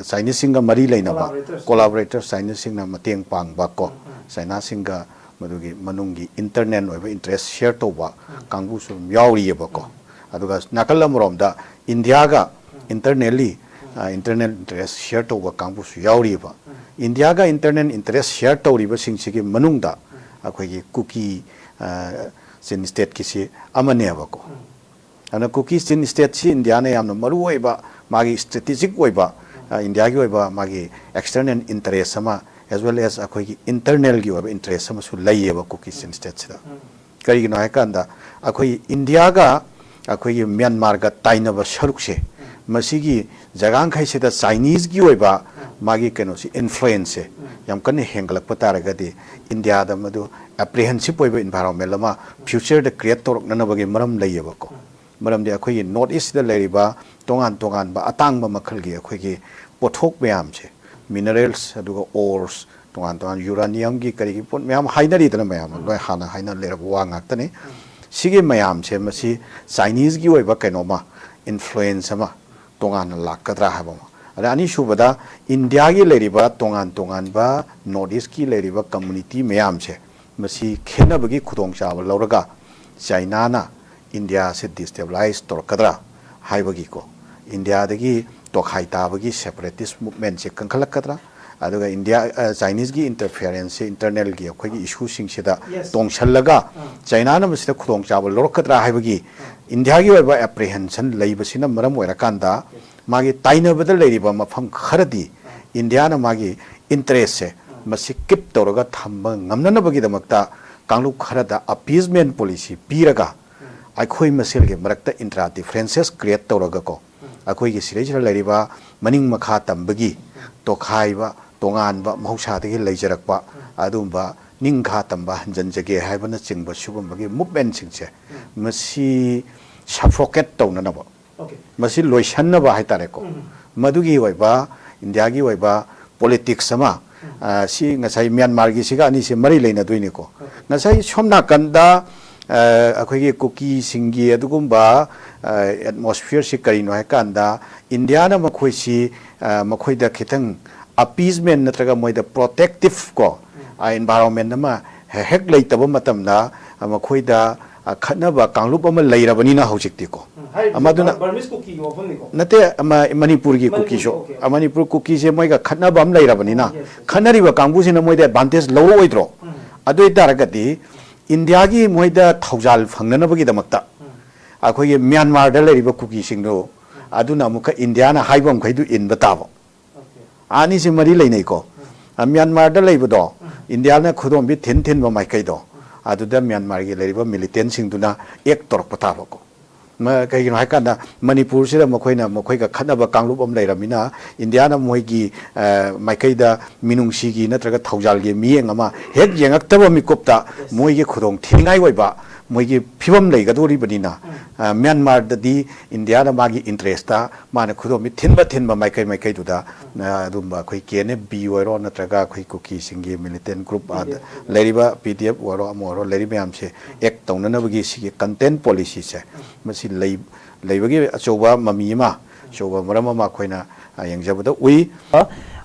ꯆꯥꯏꯅꯤꯁꯁꯤꯡꯒ ꯃꯔꯤ ꯂꯩꯅꯕ, ꯀꯣꯂꯥꯕꯣꯔꯦꯇꯔꯁ ꯆꯥꯏꯅꯤꯁꯁꯤꯡꯅ ꯃꯇꯦꯡ ꯄꯥꯡꯕ ꯀꯣ, ꯆꯥꯏꯅꯥꯁꯤꯡꯒ ꯃꯗꯨꯒꯤ ꯃꯅꯨꯡꯒꯤ ꯏꯟꯇꯔꯅꯦꯜ ꯑꯣꯏꯕ ꯏꯟꯇꯔꯦꯁ ꯁꯤꯌꯔ ꯇꯧꯕ ꯀꯥꯡꯕꯨꯁꯨ ꯑꯗꯨꯝ ꯌꯥꯎꯔꯤꯑꯕꯀꯣ꯫ ꯑꯗꯨꯒ ꯅꯥꯀꯜ ꯑꯃꯔꯣꯝꯗ ꯏꯟꯗꯤꯌꯥꯒ ꯏꯟꯇꯔꯅꯦꯜꯂꯤ ꯏꯟꯇꯔꯅꯦꯜ ꯏꯟꯇꯔꯦꯁ ꯁꯤꯌꯔ ꯇꯧꯕ ꯀꯥꯡꯕꯨꯁꯨ ꯌꯥꯎꯔꯤꯕ꯫ ꯏꯟꯗꯤꯌꯥꯒ ꯏꯟꯇꯔꯅꯦꯜ ꯏꯟꯇꯔꯦꯁ ꯁꯤꯌꯥꯔ ꯇꯧꯔꯤꯕꯁꯤꯡꯁꯤꯒꯤ ꯃꯅꯨꯡꯗ ꯑꯩꯈꯣꯏꯒꯤ ꯀꯨꯀꯤ ꯆꯤꯟ ꯁ꯭ꯇꯦꯠꯀꯤꯁꯤ ꯑꯃꯅꯦꯕꯀꯣ꯫ ꯑꯗꯨꯅ ꯀꯨꯀꯤ ꯆꯤꯟ ꯁ꯭ꯇꯦꯠꯁꯤ ꯏꯟꯗꯤꯌꯥꯅ ꯌꯥꯝꯅ ꯃꯔꯨ ꯑꯣꯏꯕ, ꯃꯥꯒꯤ ꯁ꯭ꯇ꯭ꯔꯦꯇꯦꯖꯤꯛ ꯑꯣꯏꯕ, ꯏꯟꯗꯤꯌꯥꯒꯤ ꯑꯣꯏꯕ ꯃꯥꯒꯤ ꯑꯦꯛꯁꯇꯔꯅꯦꯜ ꯏꯟꯇꯔꯦꯁ ꯑꯃ, ꯑꯦꯖ ꯋꯦꯜ ꯑꯦꯖ ꯑꯩꯈꯣꯏꯒꯤ ꯏꯟꯇꯔꯅꯦꯜꯒꯤ ꯑꯣꯏꯕ ꯏꯟꯇꯔꯦꯁ ꯑꯃꯁꯨ ꯂꯩꯌꯦꯕ ꯀꯨꯀꯤ ꯆꯤꯟ ꯁ꯭ꯇꯦꯠꯁꯤꯗ꯫ ꯀꯔꯤꯒꯤꯅꯣ ꯍꯥꯏꯀꯥꯟꯗ, ꯑꯩꯈꯣꯏ ꯏꯟꯗꯤꯌꯥꯒ ꯑꯩꯈꯣꯏꯒꯤ ꯃ꯭ꯌꯥꯟꯃꯥꯔꯒ ꯇꯥꯏꯅꯕ ꯁꯔꯨꯛꯁꯦ, ꯃꯁꯤꯒꯤ ꯖꯒꯥꯈꯩꯁꯤꯗ ꯆꯥꯏꯅꯤꯁꯀꯤ ꯑꯣꯏꯕ ꯃꯥꯒꯤ ꯀꯩꯅꯣꯁꯤ, ꯏꯟꯐ꯭ꯂꯨꯌꯦꯟꯁꯁꯦ ꯌꯥꯝ ꯀꯟꯅ ꯍꯦꯟꯒꯠꯂꯛꯄ ꯇꯥꯔꯒꯗꯤ, ꯏꯟꯗꯤꯌꯥꯗ ꯃꯗꯨ ꯑꯦꯄ꯭ꯔꯤꯍꯦꯟꯁꯤꯞ ꯑꯣꯏꯕ ꯏꯟꯚꯥꯏꯔꯣꯟꯃꯦꯟ ꯑꯃ ꯐ꯭ꯌꯨꯆꯔꯗ ꯀ꯭ꯔꯤꯌꯦꯠ ꯇꯧꯔꯛꯅꯅꯕꯒꯤ ꯃꯔꯝ ꯂꯩꯌꯦꯕꯀꯣ꯫ ꯃꯔꯝꯗꯤ ꯑꯩꯈꯣꯏꯒꯤ ꯅꯣꯔꯠ ꯏꯁꯇ ꯂꯩꯔꯤꯕ ꯇꯣꯉꯥꯟ ꯇꯣꯉꯥꯟꯕ ꯑꯇꯥꯡꯕ ꯃꯈꯜꯒꯤ ꯑꯩꯈꯣꯏꯒꯤ ꯄꯣꯠꯊꯣꯛ ꯃꯌꯥꯝꯁꯦ, ꯃꯤꯅꯔꯦꯜꯁ, ꯑꯗꯨꯒ ꯑꯣꯔꯁ, ꯇꯣꯉꯥꯟ ꯇꯣꯉꯥꯟ ꯌꯨꯔꯥꯅꯤꯌꯝꯒꯤ ꯀꯔꯤꯒꯤ ꯄꯣꯠ ꯃꯌꯥꯝ ꯍꯥꯏꯅꯔꯤꯗꯅ, ꯃꯌꯥꯝ ꯂꯣꯏ ꯍꯥꯟꯅ ꯍꯥꯏꯅ ꯂꯩꯔꯕ ꯋꯥ ꯉꯥꯛꯇꯅꯤ꯫ ꯁꯤꯒꯤ ꯃꯌꯥꯝꯁꯦ ꯃꯁꯤ ꯆꯥꯏꯅꯤꯁꯀꯤ ꯑꯣꯏꯕ ꯀꯩꯅꯣꯃ, ꯏꯟꯐ꯭ꯂꯨꯌꯦꯟꯁ ꯑꯃ ꯇꯣꯉꯥꯟꯅ ꯂꯥꯛꯀꯗ꯭ꯔꯥ ꯍꯥꯏꯕ ꯑꯃ꯫ ꯑꯗ ꯑꯅꯤꯁꯨꯕꯗ, ꯏꯟꯗꯤꯌꯥꯒꯤ ꯂꯩꯔꯤꯕ ꯇꯣꯉꯥꯟ ꯇꯣꯉꯥꯟꯕ ꯅꯣꯔꯠ ꯏꯁꯀꯤ ꯂꯩꯔꯤꯕ ꯀꯝꯃꯨꯅꯤꯇꯤ ꯃꯌꯥꯝꯁꯦ ꯃꯁꯤ ꯈꯦꯠꯅꯕꯒꯤ ꯈꯨꯗꯣꯡꯆꯥꯕ ꯂꯧꯔꯒ ꯆꯥꯏꯅꯥꯅ ꯏꯟꯗꯤꯌꯥꯁꯦ ꯗꯤꯁꯇꯦꯕꯤꯂꯥꯏꯁ ꯇꯧꯔꯛꯀꯗ꯭ꯔꯥ ꯍꯥꯏꯕꯒꯤꯀꯣ, ꯏꯟꯗꯤꯌꯥꯗꯒꯤ ꯇꯣꯈꯥꯏ ꯇꯥꯕꯒꯤ ꯁꯦꯄꯔꯦꯇꯤꯁ ꯃꯨꯞꯃꯦꯟꯁꯦ ꯀꯟꯈꯠꯂꯛꯀꯗ꯭ꯔꯥ, ꯑꯗꯨꯒ ꯏꯟꯗꯤꯌꯥ, ꯑ, ꯆꯥꯏꯅꯤꯁꯒꯤ ꯏꯟꯇꯔꯐꯤꯌꯔꯦꯟꯁꯁꯦ ꯏꯟꯇꯔꯅꯦꯜꯒꯤ ꯑꯩꯈꯣꯏꯒꯤ ꯏꯁꯨꯁꯤꯡꯁꯤꯗ Yes. ꯇꯣꯡꯁꯜꯂꯒ ꯑꯥ. ꯆꯥꯏꯅꯥꯅ ꯃꯁꯤꯗ ꯈꯨꯗꯣꯡꯆꯥꯕ ꯂꯧꯔꯛꯀꯗ꯭ꯔꯥ ꯍꯥꯏꯕꯒꯤ ꯑꯥ. ꯏꯟꯗꯤꯌꯥꯒꯤ ꯑꯣꯏꯕ ꯑꯦꯄ꯭ꯔꯤꯍꯦꯟꯁꯟ ꯂꯩꯕꯁꯤꯅ ꯃꯔꯝ ꯑꯣꯏꯔꯀꯥꯟꯗ ꯃꯥꯒꯤ ꯇꯥꯏꯅꯕꯗ ꯂꯩꯔꯤꯕ ꯃꯐꯝ ꯈꯔꯗꯤ ꯏꯟꯗꯤꯌꯥꯅ ꯃꯥꯒꯤ ꯏꯟꯇꯔꯦꯁꯁꯦ ꯃꯁꯤ ꯀꯤꯞ ꯇꯧꯔꯒ ꯊꯝꯕ ꯉꯝꯅꯅꯕꯒꯤꯗꯃꯛꯇ ꯀꯥꯡꯂꯨꯞ ꯈꯔꯗ ꯑꯄꯤꯁꯃꯦꯟ ꯄꯣꯂꯤꯁꯤ ꯄꯤꯔꯒ ꯑꯩꯈꯣꯏ ꯃꯁꯦꯜꯒꯤ ꯃꯔꯛꯇ ꯏꯟꯇ꯭ꯔꯥ ꯗꯤꯐ꯭ꯔꯦꯟꯁꯦꯁ ꯀ꯭ꯔꯤꯌꯦꯠ ꯇꯧꯔꯒꯀꯣ, ꯑꯩꯈꯣꯏꯒꯤ ꯁꯤꯗꯩꯁꯤꯗ ꯂꯩꯔꯤꯕ ꯃꯅꯤꯡ ꯃꯈꯥ ꯇꯝꯕꯒꯤ ꯇꯣꯈꯥꯏꯕ, ꯇꯣꯉꯥꯟꯕ, ꯃꯍꯧꯁꯥꯗꯒꯤ ꯂꯩꯖꯔꯛꯄ ꯑꯗꯨꯒꯨꯝꯕ ꯅꯤꯡꯈꯥ ꯇꯝꯕ ꯍꯟꯖꯟꯖꯒꯦ ꯍꯥꯏꯕꯅꯆꯤꯡꯕ ꯁꯤꯒꯨꯝꯕꯒꯤ ꯃꯨꯞꯃꯦꯟꯁꯤꯡꯁꯦ ꯃꯁꯤ ꯁꯐꯣꯀꯦꯠ ꯇꯧꯅꯅꯕ, Okay. ꯃꯁꯤ ꯂꯣꯏꯁꯟꯅꯕ ꯍꯥꯏꯇꯥꯔꯦꯀꯣ, ꯎꯝ. ꯃꯗꯨꯒꯤ ꯑꯣꯏꯕ ꯏꯟꯗꯤꯌꯥꯒꯤ ꯑꯣꯏꯕ ꯄꯣꯂꯤꯇꯤꯛꯁ ꯑꯃ, ꯎꯝ. ꯑ, ꯁꯤ ꯉꯁꯥꯏ ꯃ꯭ꯌꯥꯟꯃꯥꯔꯒꯤꯁꯤꯒ ꯑꯅꯤꯁꯦ ꯃꯔꯤ ꯂꯩꯅꯗꯣꯏꯅꯤꯀꯣ꯫ Okay. ꯉꯁꯥꯏ ꯁꯣꯝ ꯅꯥꯀꯟꯗ, ꯑ, ꯑꯩꯈꯣꯏꯒꯤ ꯀꯨꯀꯤꯁꯤꯡꯒꯤ ꯑꯗꯨꯒꯨꯝꯕ, ꯑ, ꯑꯦꯠꯃꯣꯁꯐꯤꯌꯔꯁꯤ ꯀꯔꯤꯅꯣ ꯍꯥꯏꯀꯥꯟꯗ, ꯏꯟꯗꯤꯌꯥꯅ ꯃꯈꯣꯏꯁꯤ, ꯑ, ꯃꯈꯣꯏꯗ ꯈꯤꯇꯪ ꯑꯄꯤꯁꯃꯦꯟ ꯅꯠꯇ꯭ꯔꯒ ꯃꯣꯏꯗ ꯄ꯭ꯔꯣꯇꯦꯛꯇꯤꯞ ꯀꯣ, ꯎꯝ. ꯑ, ꯏꯟꯚꯥꯏꯔꯣꯟꯃꯦꯟ ꯑꯃ ꯍꯦꯛ ꯂꯩꯇꯕ ꯃꯇꯝꯗ, ꯑ, ꯃꯈꯣꯏꯗ, ꯑ, ꯈꯠꯅꯕ ꯀꯥꯡꯂꯨꯞ ꯑꯃ ꯂꯩꯔꯕꯅꯤꯅ ꯍꯧꯖꯤꯛꯇꯤꯀꯣ꯫ ꯎꯝ, ꯍꯥꯏꯔꯤꯕꯁꯤ ꯑꯃꯗꯨꯅ ꯕꯔ-, ꯕꯔꯃꯤꯁ ꯀꯨꯀꯤꯒꯤ ꯋꯥꯐꯝꯅꯤꯀꯣ? ꯅꯠꯇꯦ, ꯑꯃ, ꯃꯅꯤꯄꯨꯔꯒꯤ ꯃꯅꯤꯄꯨꯔꯒꯤ, ꯀꯨꯀꯤꯁꯨ, okay, okay. ꯑ, ꯃꯅꯤꯄꯨꯔ ꯀꯨꯀꯤꯁꯦ ꯃꯣꯏꯒ ꯈꯠꯅꯕ ꯑꯃ ꯂꯩꯔꯕꯅꯤꯅ, ꯑꯣ, yes, yes. ꯈꯠꯅꯔꯤꯕ ꯀꯥꯡꯕꯨꯁꯤꯅ ꯃꯣꯏꯗ ꯑꯦꯗꯚꯥꯟꯇꯦꯖ ꯂꯧꯔꯛꯑꯣꯏꯗ꯭ꯔꯣ? ꯎꯝ. ꯑꯗꯨ ꯑꯣꯏꯇꯥꯔꯒꯗꯤ ꯏꯟꯗꯤꯌꯥꯒꯤ ꯃꯣꯏꯗ ꯊꯧꯖꯥꯜ ꯐꯪꯅꯅꯕꯒꯤꯗꯃꯛꯇ ꯎꯝ. ꯑꯩꯈꯣꯏꯒꯤ ꯃ꯭ꯌꯥꯟꯃꯥꯔꯗ ꯂꯩꯔꯤꯕ ꯀꯨꯀꯤꯁꯤꯡꯗꯨ, ꯎꯝ. ꯑꯗꯨꯅ ꯑꯃꯨꯛꯀ ꯏꯟꯗꯤꯌꯥꯅ ꯍꯥꯏꯕ ꯃꯈꯩꯗꯨ ꯏꯟꯕ ꯇꯥꯕ꯫ Okay. ꯑꯅꯤꯁꯤ ꯃꯔꯤ ꯂꯩꯅꯩꯀꯣ꯫ ꯎꯝ. ꯑ, ꯃ꯭ꯌꯥꯟꯃꯥꯔꯗ ꯂꯩꯕꯗꯣ, ꯎꯝ. ꯏꯟꯗꯤꯌꯥꯅ ꯈꯨꯗꯣꯝꯕꯤ ꯊꯤꯟ ꯊꯤꯟꯕ ꯃꯥꯏꯀꯩꯗꯣ, ꯎꯝ. ꯑꯗꯨꯗ ꯃ꯭ꯌꯥꯟꯃꯥꯔꯒꯤ ꯂꯩꯔꯤꯕ ꯃꯤꯂꯤꯇꯦꯟꯁꯤꯡꯗꯨꯅ ꯑꯦꯛ ꯇꯧꯔꯛꯄ ꯇꯥꯕꯀꯣ꯫ ꯃ-, ꯀꯩꯒꯤꯅꯣ ꯍꯥꯏꯀꯥꯟꯗ, ꯃꯅꯤꯄꯨꯔꯁꯤꯗ ꯃꯈꯣꯏꯅ, ꯃꯈꯣꯏꯒ ꯈꯠꯅꯕ ꯀꯥꯡꯂꯨꯞ ꯑꯃ ꯂꯩꯔꯝꯃꯤꯅ, ꯏꯟꯗꯤꯌꯥꯅ ꯃꯣꯏꯒꯤ, ꯑ, ꯃꯥꯏꯀꯩꯗ ꯃꯤꯅꯨꯡꯁꯤꯒꯤ ꯅꯠꯇ꯭ꯔꯒ ꯊꯧꯖꯥꯜꯒꯤ ꯃꯤꯠꯌꯦꯡ ꯑꯃ ꯍꯦꯛ ꯌꯦꯡꯉꯛꯇꯕ ꯃꯤꯀꯨꯞꯇ ꯃꯣꯏꯒꯤ ꯈꯨꯗꯣꯡ ꯊꯤꯅꯤꯡꯉꯥꯏ ꯑꯣꯏꯕ ꯃꯣꯏꯒꯤ ꯐꯤꯕꯝ ꯂꯩꯒꯗꯧꯔꯤꯕꯅꯤꯅ, ꯑ, ꯃ꯭ꯌꯥꯟꯃꯥꯔꯗꯗꯤ ꯏꯟꯗꯤꯌꯥꯅ ꯃꯥꯒꯤ interest ꯇ ꯃꯥꯅ ꯈꯨꯗꯣꯝꯕꯤ ꯊꯤꯟꯕ ꯊꯤꯟꯕ ꯃꯥꯏꯀꯩ ꯃꯥꯏꯀꯩꯗꯨꯗ, ꯑ, ꯑꯗꯨꯝꯕ ꯑꯩꯈꯣꯏ K N F B ꯑꯣꯏꯔꯣ, ꯅꯠꯇ꯭ꯔꯒ ꯑꯩꯈꯣꯏ ꯀꯨꯀꯤꯁꯤꯡꯒꯤ militant group, ꯑ, ꯂꯩꯔꯤꯕ P D F ꯑꯣꯏꯔꯣ, ꯑꯃ ꯑꯣꯏꯔꯣ, ꯂꯩꯔꯤꯕ ꯃꯌꯥꯝꯁꯦ act ꯇꯧꯅꯅꯕꯒꯤ ꯁꯤꯒꯤ content policy ꯁꯦ ꯃꯁꯤ ꯂꯩ-, ꯂꯩꯕꯒꯤ ꯑꯆꯧꯕ ꯃꯃꯤ ꯑꯃ, ꯑꯆꯧꯕ ꯃꯔꯝ ꯑꯃ ꯑꯩꯈꯣꯏꯅ, ꯑ, ꯌꯦꯡꯖꯕꯗ ꯎꯏ꯫ ꯑ,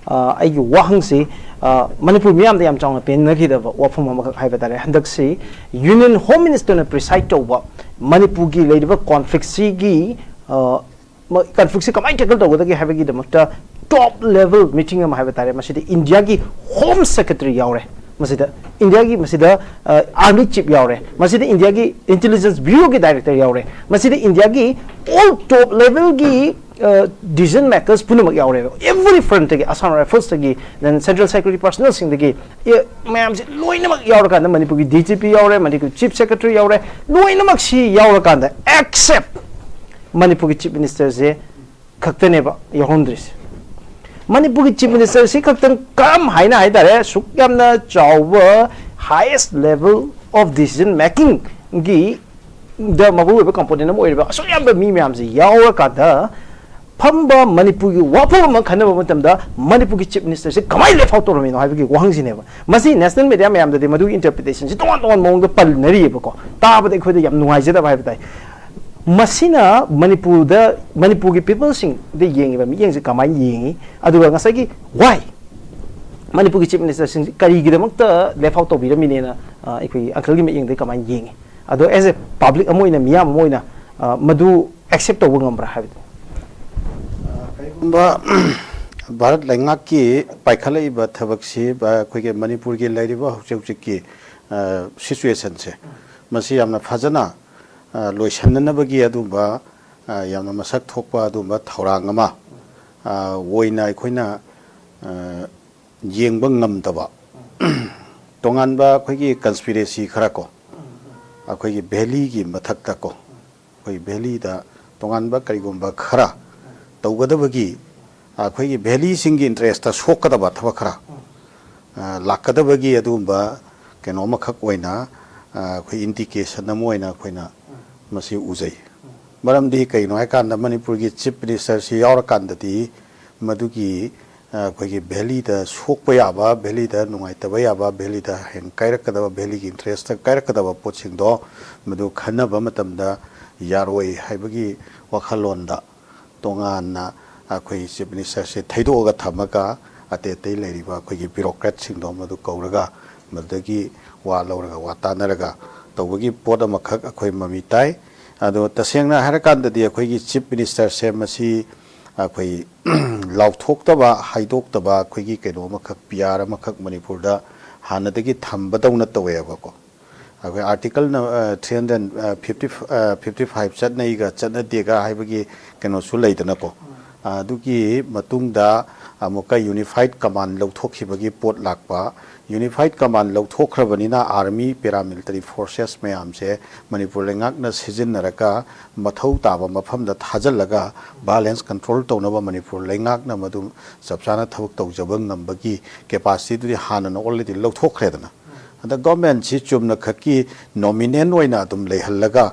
ꯑꯩꯒꯤ ꯋꯥꯍꯪꯁꯤ, ꯑ, ꯃꯅꯤꯄꯨꯔ ꯃꯤꯌꯥꯝꯗ ꯌꯥꯝ ꯆꯥꯎꯅ ꯄꯦꯟꯅꯈꯤꯗꯕ ꯋꯥꯐꯝ ꯑꯃꯈꯛ ꯍꯥꯏꯕ ꯇꯥꯔꯦ꯫ ꯍꯟꯗꯛꯁꯤ Union Home Minister ꯅ preside ꯇꯧꯕ ꯃꯅꯤꯄꯨꯔꯒꯤ ꯂꯩꯔꯤꯕ conflict ꯁꯤꯒꯤ, ꯑ, ꯃ-, conflict ꯁꯤ ꯀꯃꯥꯏꯅ tackle ꯇꯧꯒꯗꯒꯦ ꯍꯥꯏꯕꯒꯤꯗꯃꯛꯇ top level meeting ꯑꯃ ꯍꯥꯏꯕ ꯇꯥꯔꯦ꯫ ꯃꯁꯤꯗ ꯏꯟꯗꯤꯌꯥꯒꯤ Home Secretary ꯌꯥꯎꯔꯦ, ꯃꯁꯤꯗ ꯏꯟꯗꯤꯌꯥꯒꯤ, ꯃꯁꯤꯗ, ꯑ, Army Chief ꯌꯥꯎꯔꯦ, ꯃꯁꯤꯗ ꯏꯟꯗꯤꯌꯥꯒꯤ Intelligence Bureau ꯒꯤ Director ꯌꯥꯎꯔꯦ, ꯃꯁꯤꯗ ꯏꯟꯗꯤꯌꯥꯒꯤ all top level ꯒꯤ, ꯑ, decision makers ꯄꯨꯝꯅꯃꯛ ꯌꯥꯎꯔꯦꯕ꯫ Every front ꯇꯒꯤ, Assam Rifles ꯇꯒꯤ, then Central Security personnel ꯁꯤꯡꯗꯒꯤ, ꯑꯦ, ꯃꯌꯥꯝꯁꯦ ꯂꯣꯏꯅꯃꯛ ꯌꯥꯎꯔꯀꯥꯟꯗ, ꯃꯅꯤꯄꯨꯔꯒꯤ D G P ꯌꯥꯎꯔꯦ, ꯃꯅꯤꯄꯨꯔꯒꯤ Chief Secretary ꯌꯥꯎꯔꯦ, ꯂꯣꯏꯅꯃꯛꯁꯤ ꯌꯥꯎꯔꯀꯥꯟꯗ, except ꯃꯅꯤꯄꯨꯔꯒꯤ Chief Minister ꯁꯦ ꯈꯛꯇꯅꯦꯕ ꯌꯥꯎꯍꯟꯗ꯭ꯔꯤꯁꯦ꯫ ꯃꯅꯤꯄꯨꯔꯒꯤ Chief Minister ꯁꯤ ꯈꯛꯇꯪ ꯀꯔꯝ ꯍꯥꯏꯅ ꯍꯥꯏꯇꯥꯔꯦ, ꯁꯨꯛ ꯌꯥꯝꯅ ꯆꯥꯎꯕ highest level of decision making ꯒꯤ ꯗ ꯃꯔꯨ ꯑꯣꯏꯕ component ꯑꯃ ꯑꯣꯏꯔꯤꯕ ꯑꯁꯨꯛ ꯌꯥꯝꯕ ꯃꯤ ꯃꯌꯥꯝꯁꯦ ꯌꯥꯎꯔꯀꯥꯟꯗ ꯐꯝꯕ ꯃꯅꯤꯄꯨꯔꯒꯤ ꯋꯥꯐꯝ ꯑꯃ ꯈꯟꯅꯕ ꯃꯇꯝꯗ ꯃꯅꯤꯄꯨꯔꯒꯤ Chief Minister ꯁꯤ ꯀꯃꯥꯏꯅ left out ꯇꯧꯔꯝꯃꯤꯅꯣ ꯍꯥꯏꯕꯒꯤ ꯋꯥꯍꯪꯁꯤꯅꯦꯕ꯫ ꯃꯁꯤ national media ꯃꯌꯥꯝꯗꯗꯤ ꯃꯗꯨꯒꯤ interpretation ꯁꯤ ꯇꯣꯉꯥꯟ ꯇꯣꯉꯥꯟꯕ ꯃꯑꯣꯡꯗ ꯄꯟꯅꯔꯤꯑꯕꯀꯣ꯫ ꯇꯥꯕꯗ ꯑꯩꯈꯣꯏꯗ ꯌꯥꯝ ꯅꯨꯡꯉꯥꯏꯖꯗꯕ ꯍꯥꯏꯕ ꯇꯥꯏ꯫ ꯃꯁꯤꯅ ꯃꯅꯤꯄꯨꯔꯗ, ꯃꯅꯤꯄꯨꯔꯒꯤ people ꯁꯤꯡꯗ ꯌꯦꯡꯉꯤꯕ ꯃꯤꯠꯌꯦꯡꯁꯦ ꯀꯃꯥꯏꯅ ꯌꯦꯡꯉꯤ? ꯑꯗꯨꯒ ꯉꯁꯥꯏꯒꯤ why ꯃꯅꯤꯄꯨꯔꯒꯤ Chief Minister ꯁꯤꯡꯁꯤ ꯀꯔꯤꯒꯤꯗꯃꯛꯇ left out ꯇꯧꯕꯤꯔꯝꯃꯤꯅꯦꯅ, ꯑ, ꯑꯩꯈꯣꯏꯒꯤ uncle ꯒꯤ ꯃꯤꯠꯌꯦꯡꯗꯒꯤ ꯀꯃꯥꯏꯅ ꯌꯦꯡꯉꯤ? ꯑꯗꯣ as a public ꯑꯃ ꯑꯣꯏꯅ, ꯃꯤꯌꯥꯝ ꯑꯃ ꯑꯣꯏꯅ, ꯑ, ꯃꯗꯨ accept ꯇꯧꯕ ꯉꯝꯕ꯭ꯔꯥ ꯍꯥꯏꯕꯗꯨ? ꯀꯔꯤꯒꯨꯝꯕ ꯚꯥꯔꯠ ꯂꯩꯉꯥꯛꯀꯤ ꯄꯥꯏꯈꯠꯂꯛꯏꯕ ꯊꯕꯛꯁꯤ, ꯑ, ꯑꯩꯈꯣꯏꯒꯤ ꯃꯅꯤꯄꯨꯔꯒꯤ ꯂꯩꯔꯤꯕ ꯍꯧꯖꯤꯛ ꯍꯧꯖꯤꯛꯀꯤ, ꯑ, situation ꯁꯦ, ꯃꯁꯤ ꯌꯥꯝꯅ ꯐꯖꯅ, ꯑ, ꯂꯣꯏꯁꯤꯟꯅꯅꯕꯒꯤ ꯑꯗꯨꯝꯕ, ꯑ, ꯌꯥꯝꯅ ꯃꯁꯛ ꯊꯣꯛꯄ ꯑꯗꯨꯝꯕ ꯊꯧꯔꯥꯡ ꯑꯃ, ꯑ, ꯑꯣꯏꯅ ꯑꯩꯈꯣꯏꯅ, ꯑ, ꯌꯦꯡꯕ ꯉꯝꯗꯕ ꯇꯣꯉꯥꯟꯕ ꯑꯩꯈꯣꯏꯒꯤ conspiracy ꯈꯔ ꯀꯣ, ꯑꯩꯈꯣꯏꯒꯤ valley ꯒꯤ ꯃꯊꯛꯇ ꯀꯣ, ꯑꯩꯈꯣꯏ ꯚꯦꯂꯤꯗ ꯇꯣꯉꯥꯟꯕ ꯀꯔꯤꯒꯨꯝꯕ ꯈꯔ ꯇꯧꯒꯗꯕꯒꯤ, ꯑꯩꯈꯣꯏꯒꯤ ꯚꯦꯂꯤꯁꯤꯡꯒꯤ ꯏꯟꯇꯔꯦꯁꯇ ꯁꯣꯛꯀꯗꯕ ꯊꯕꯛ ꯈꯔ, ꯑ, ꯂꯥꯛꯀꯗꯕꯒꯤ ꯑꯗꯨꯒꯨꯝꯕ ꯀꯩꯅꯣ ꯑꯃꯈꯛ ꯑꯣꯏꯅ, ꯑ, ꯑꯩꯈꯣꯏ ꯏꯟꯗꯤꯀꯦꯁꯟ ꯑꯃ ꯑꯣꯏꯅ ꯑꯩꯈꯣꯏꯅ ꯃꯁꯤ ꯎꯖꯩ꯫ ꯃꯔꯝꯗꯤ ꯀꯩꯅꯣ ꯍꯥꯏꯀꯥꯟꯗ ꯃꯅꯤꯄꯨꯔꯒꯤ ꯆꯤꯐ ꯃꯤꯅꯤꯁꯇꯔꯁꯤ ꯌꯥꯎꯔꯀꯥꯟꯗꯗꯤ ꯃꯗꯨꯒꯤ, ꯑ, ꯑꯩꯈꯣꯏꯒꯤ ꯚꯦꯂꯤꯗ ꯁꯣꯛꯄ ꯌꯥꯕ, ꯚꯦꯂꯤꯗ ꯅꯨꯡꯉꯥꯏꯇꯕ ꯌꯥꯕ, ꯚꯦꯂꯤꯗ ꯍꯌꯦꯡ ꯀꯥꯏꯔꯛꯀꯗꯕ, ꯚꯦꯂꯤꯒꯤ ꯏꯟꯇꯔꯦꯁꯇ ꯀꯥꯏꯔꯛꯀꯗꯕ ꯄꯣꯠꯁꯤꯡꯗꯣ ꯃꯗꯨ ꯈꯟꯅꯕ ꯃꯇꯝꯗ ꯌꯥꯔꯣꯏ ꯍꯥꯏꯕꯒꯤ ꯋꯥꯈꯜꯂꯣꯟꯗ ꯇꯣꯉꯥꯟꯅ ꯑꯩꯈꯣꯏ ꯆꯤꯐ ꯃꯤꯅꯤꯁꯇꯔꯁꯦ ꯊꯩꯗꯣꯛꯑꯒ ꯊꯝꯃꯒ ꯑꯇꯩ ꯑꯇꯩ ꯂꯩꯔꯤꯕ ꯑꯩꯈꯣꯏꯒꯤ ꯕ꯭ꯌꯨꯔꯣꯀ꯭ꯔꯦꯠꯁꯤꯡꯗꯣ ꯃꯗꯨ ꯀꯧꯔꯒ ꯃꯗꯨꯗꯒꯤ ꯋꯥ ꯂꯧꯔꯒ ꯋꯥ ꯇꯥꯅꯔꯒ ꯇꯧꯕꯒꯤ ꯄꯣꯠ ꯑꯃꯈꯛ ꯑꯩꯈꯣꯏ ꯃꯃꯤ ꯇꯥꯏ꯫ ꯑꯗꯣ ꯇꯁꯦꯡꯅ ꯍꯥꯏꯔꯀꯥꯟꯗꯗꯤ ꯑꯩꯈꯣꯏꯒꯤ ꯆꯤꯐ ꯃꯤꯅꯤꯁꯇꯔꯁꯦ ꯃꯁꯤ ꯑꯩꯈꯣꯏ ꯂꯥꯎꯊꯣꯛꯇꯕ, ꯍꯥꯏꯗꯣꯛꯇꯕ ꯑꯩꯈꯣꯏꯒꯤ ꯀꯩꯅꯣ ꯑꯃꯈꯛ, ꯄꯤ ꯑꯥꯔ ꯑꯃꯈꯛ ꯃꯅꯤꯄꯨꯔꯗ ꯍꯥꯟꯅꯗꯒꯤ ꯊꯝꯕꯗꯧꯅ ꯇꯧꯋꯦꯕꯀꯣ꯫ ꯑꯩꯈꯣꯏ ꯑꯥꯔꯇꯤꯀꯜ ꯅ-, ꯑ, ꯊ꯭ꯔꯤ ꯍꯟꯗ꯭ꯔꯦꯠ, ꯑ, ꯐꯤꯐꯇꯤ, ꯑ, ꯐꯤꯐꯇꯤ ꯐꯥꯏꯚ ꯆꯠꯅꯩꯒ ꯆꯠꯅꯗꯦꯒ ꯍꯥꯏꯕꯒꯤ ꯀꯩꯅꯣꯁꯨ ꯂꯩꯗꯅꯀꯣ꯫ ꯑꯗꯨꯒꯤ ꯃꯇꯨꯡꯗ ꯑꯃꯨꯛꯀ ꯌꯨꯅꯤꯐꯥꯏꯠ ꯀꯃꯥꯟ ꯂꯧꯊꯣꯛꯈꯤꯕꯒꯤ ꯄꯣꯠ ꯂꯥꯛꯄ꯫ ꯌꯨꯅꯤꯐꯥꯏꯠ ꯀꯃꯥꯟ ꯂꯧꯊꯣꯛꯈ꯭ꯔꯕꯅꯤꯅ ꯑꯥꯔꯃꯤ, ꯄꯦꯔꯥꯃꯤꯂꯤꯇꯔꯤ ꯐꯣꯔꯁꯦꯁ ꯃꯌꯥꯝꯁꯦ ꯃꯅꯤꯄꯨꯔ ꯂꯩꯉꯥꯛꯅ ꯁꯤꯖꯤꯟꯅꯔꯒ ꯃꯊꯧ ꯇꯥꯕ ꯃꯐꯝꯗ ꯊꯥꯖꯤꯜꯂꯒ ꯚꯥꯏꯑꯣꯂꯦꯟꯁ ꯀꯟꯇ꯭ꯔꯣꯜ ꯇꯧꯅꯕ ꯃꯅꯤꯄꯨꯔ ꯂꯩꯉꯥꯛꯅ ꯃꯗꯨ ꯆꯞ ꯆꯥꯅ ꯊꯕꯛ ꯇꯧꯖꯕ ꯉꯝꯕꯒꯤ ꯀꯦꯄꯥꯁꯤꯇꯤꯗꯨꯗꯤ ꯍꯥꯟꯅꯅ ꯑꯣꯜꯔꯦꯗꯤ ꯂꯧꯊꯣꯛꯈ꯭ꯔꯦꯗꯅ꯫ ꯑꯗ ꯒꯣꯔꯃꯦꯟꯁꯤ ꯆꯨꯝꯅ ꯈꯛꯀꯤ ꯅꯣꯃꯤꯅꯦꯜ ꯑꯣꯏꯅ ꯑꯗꯨꯝ ꯂꯩꯍꯜꯂꯒ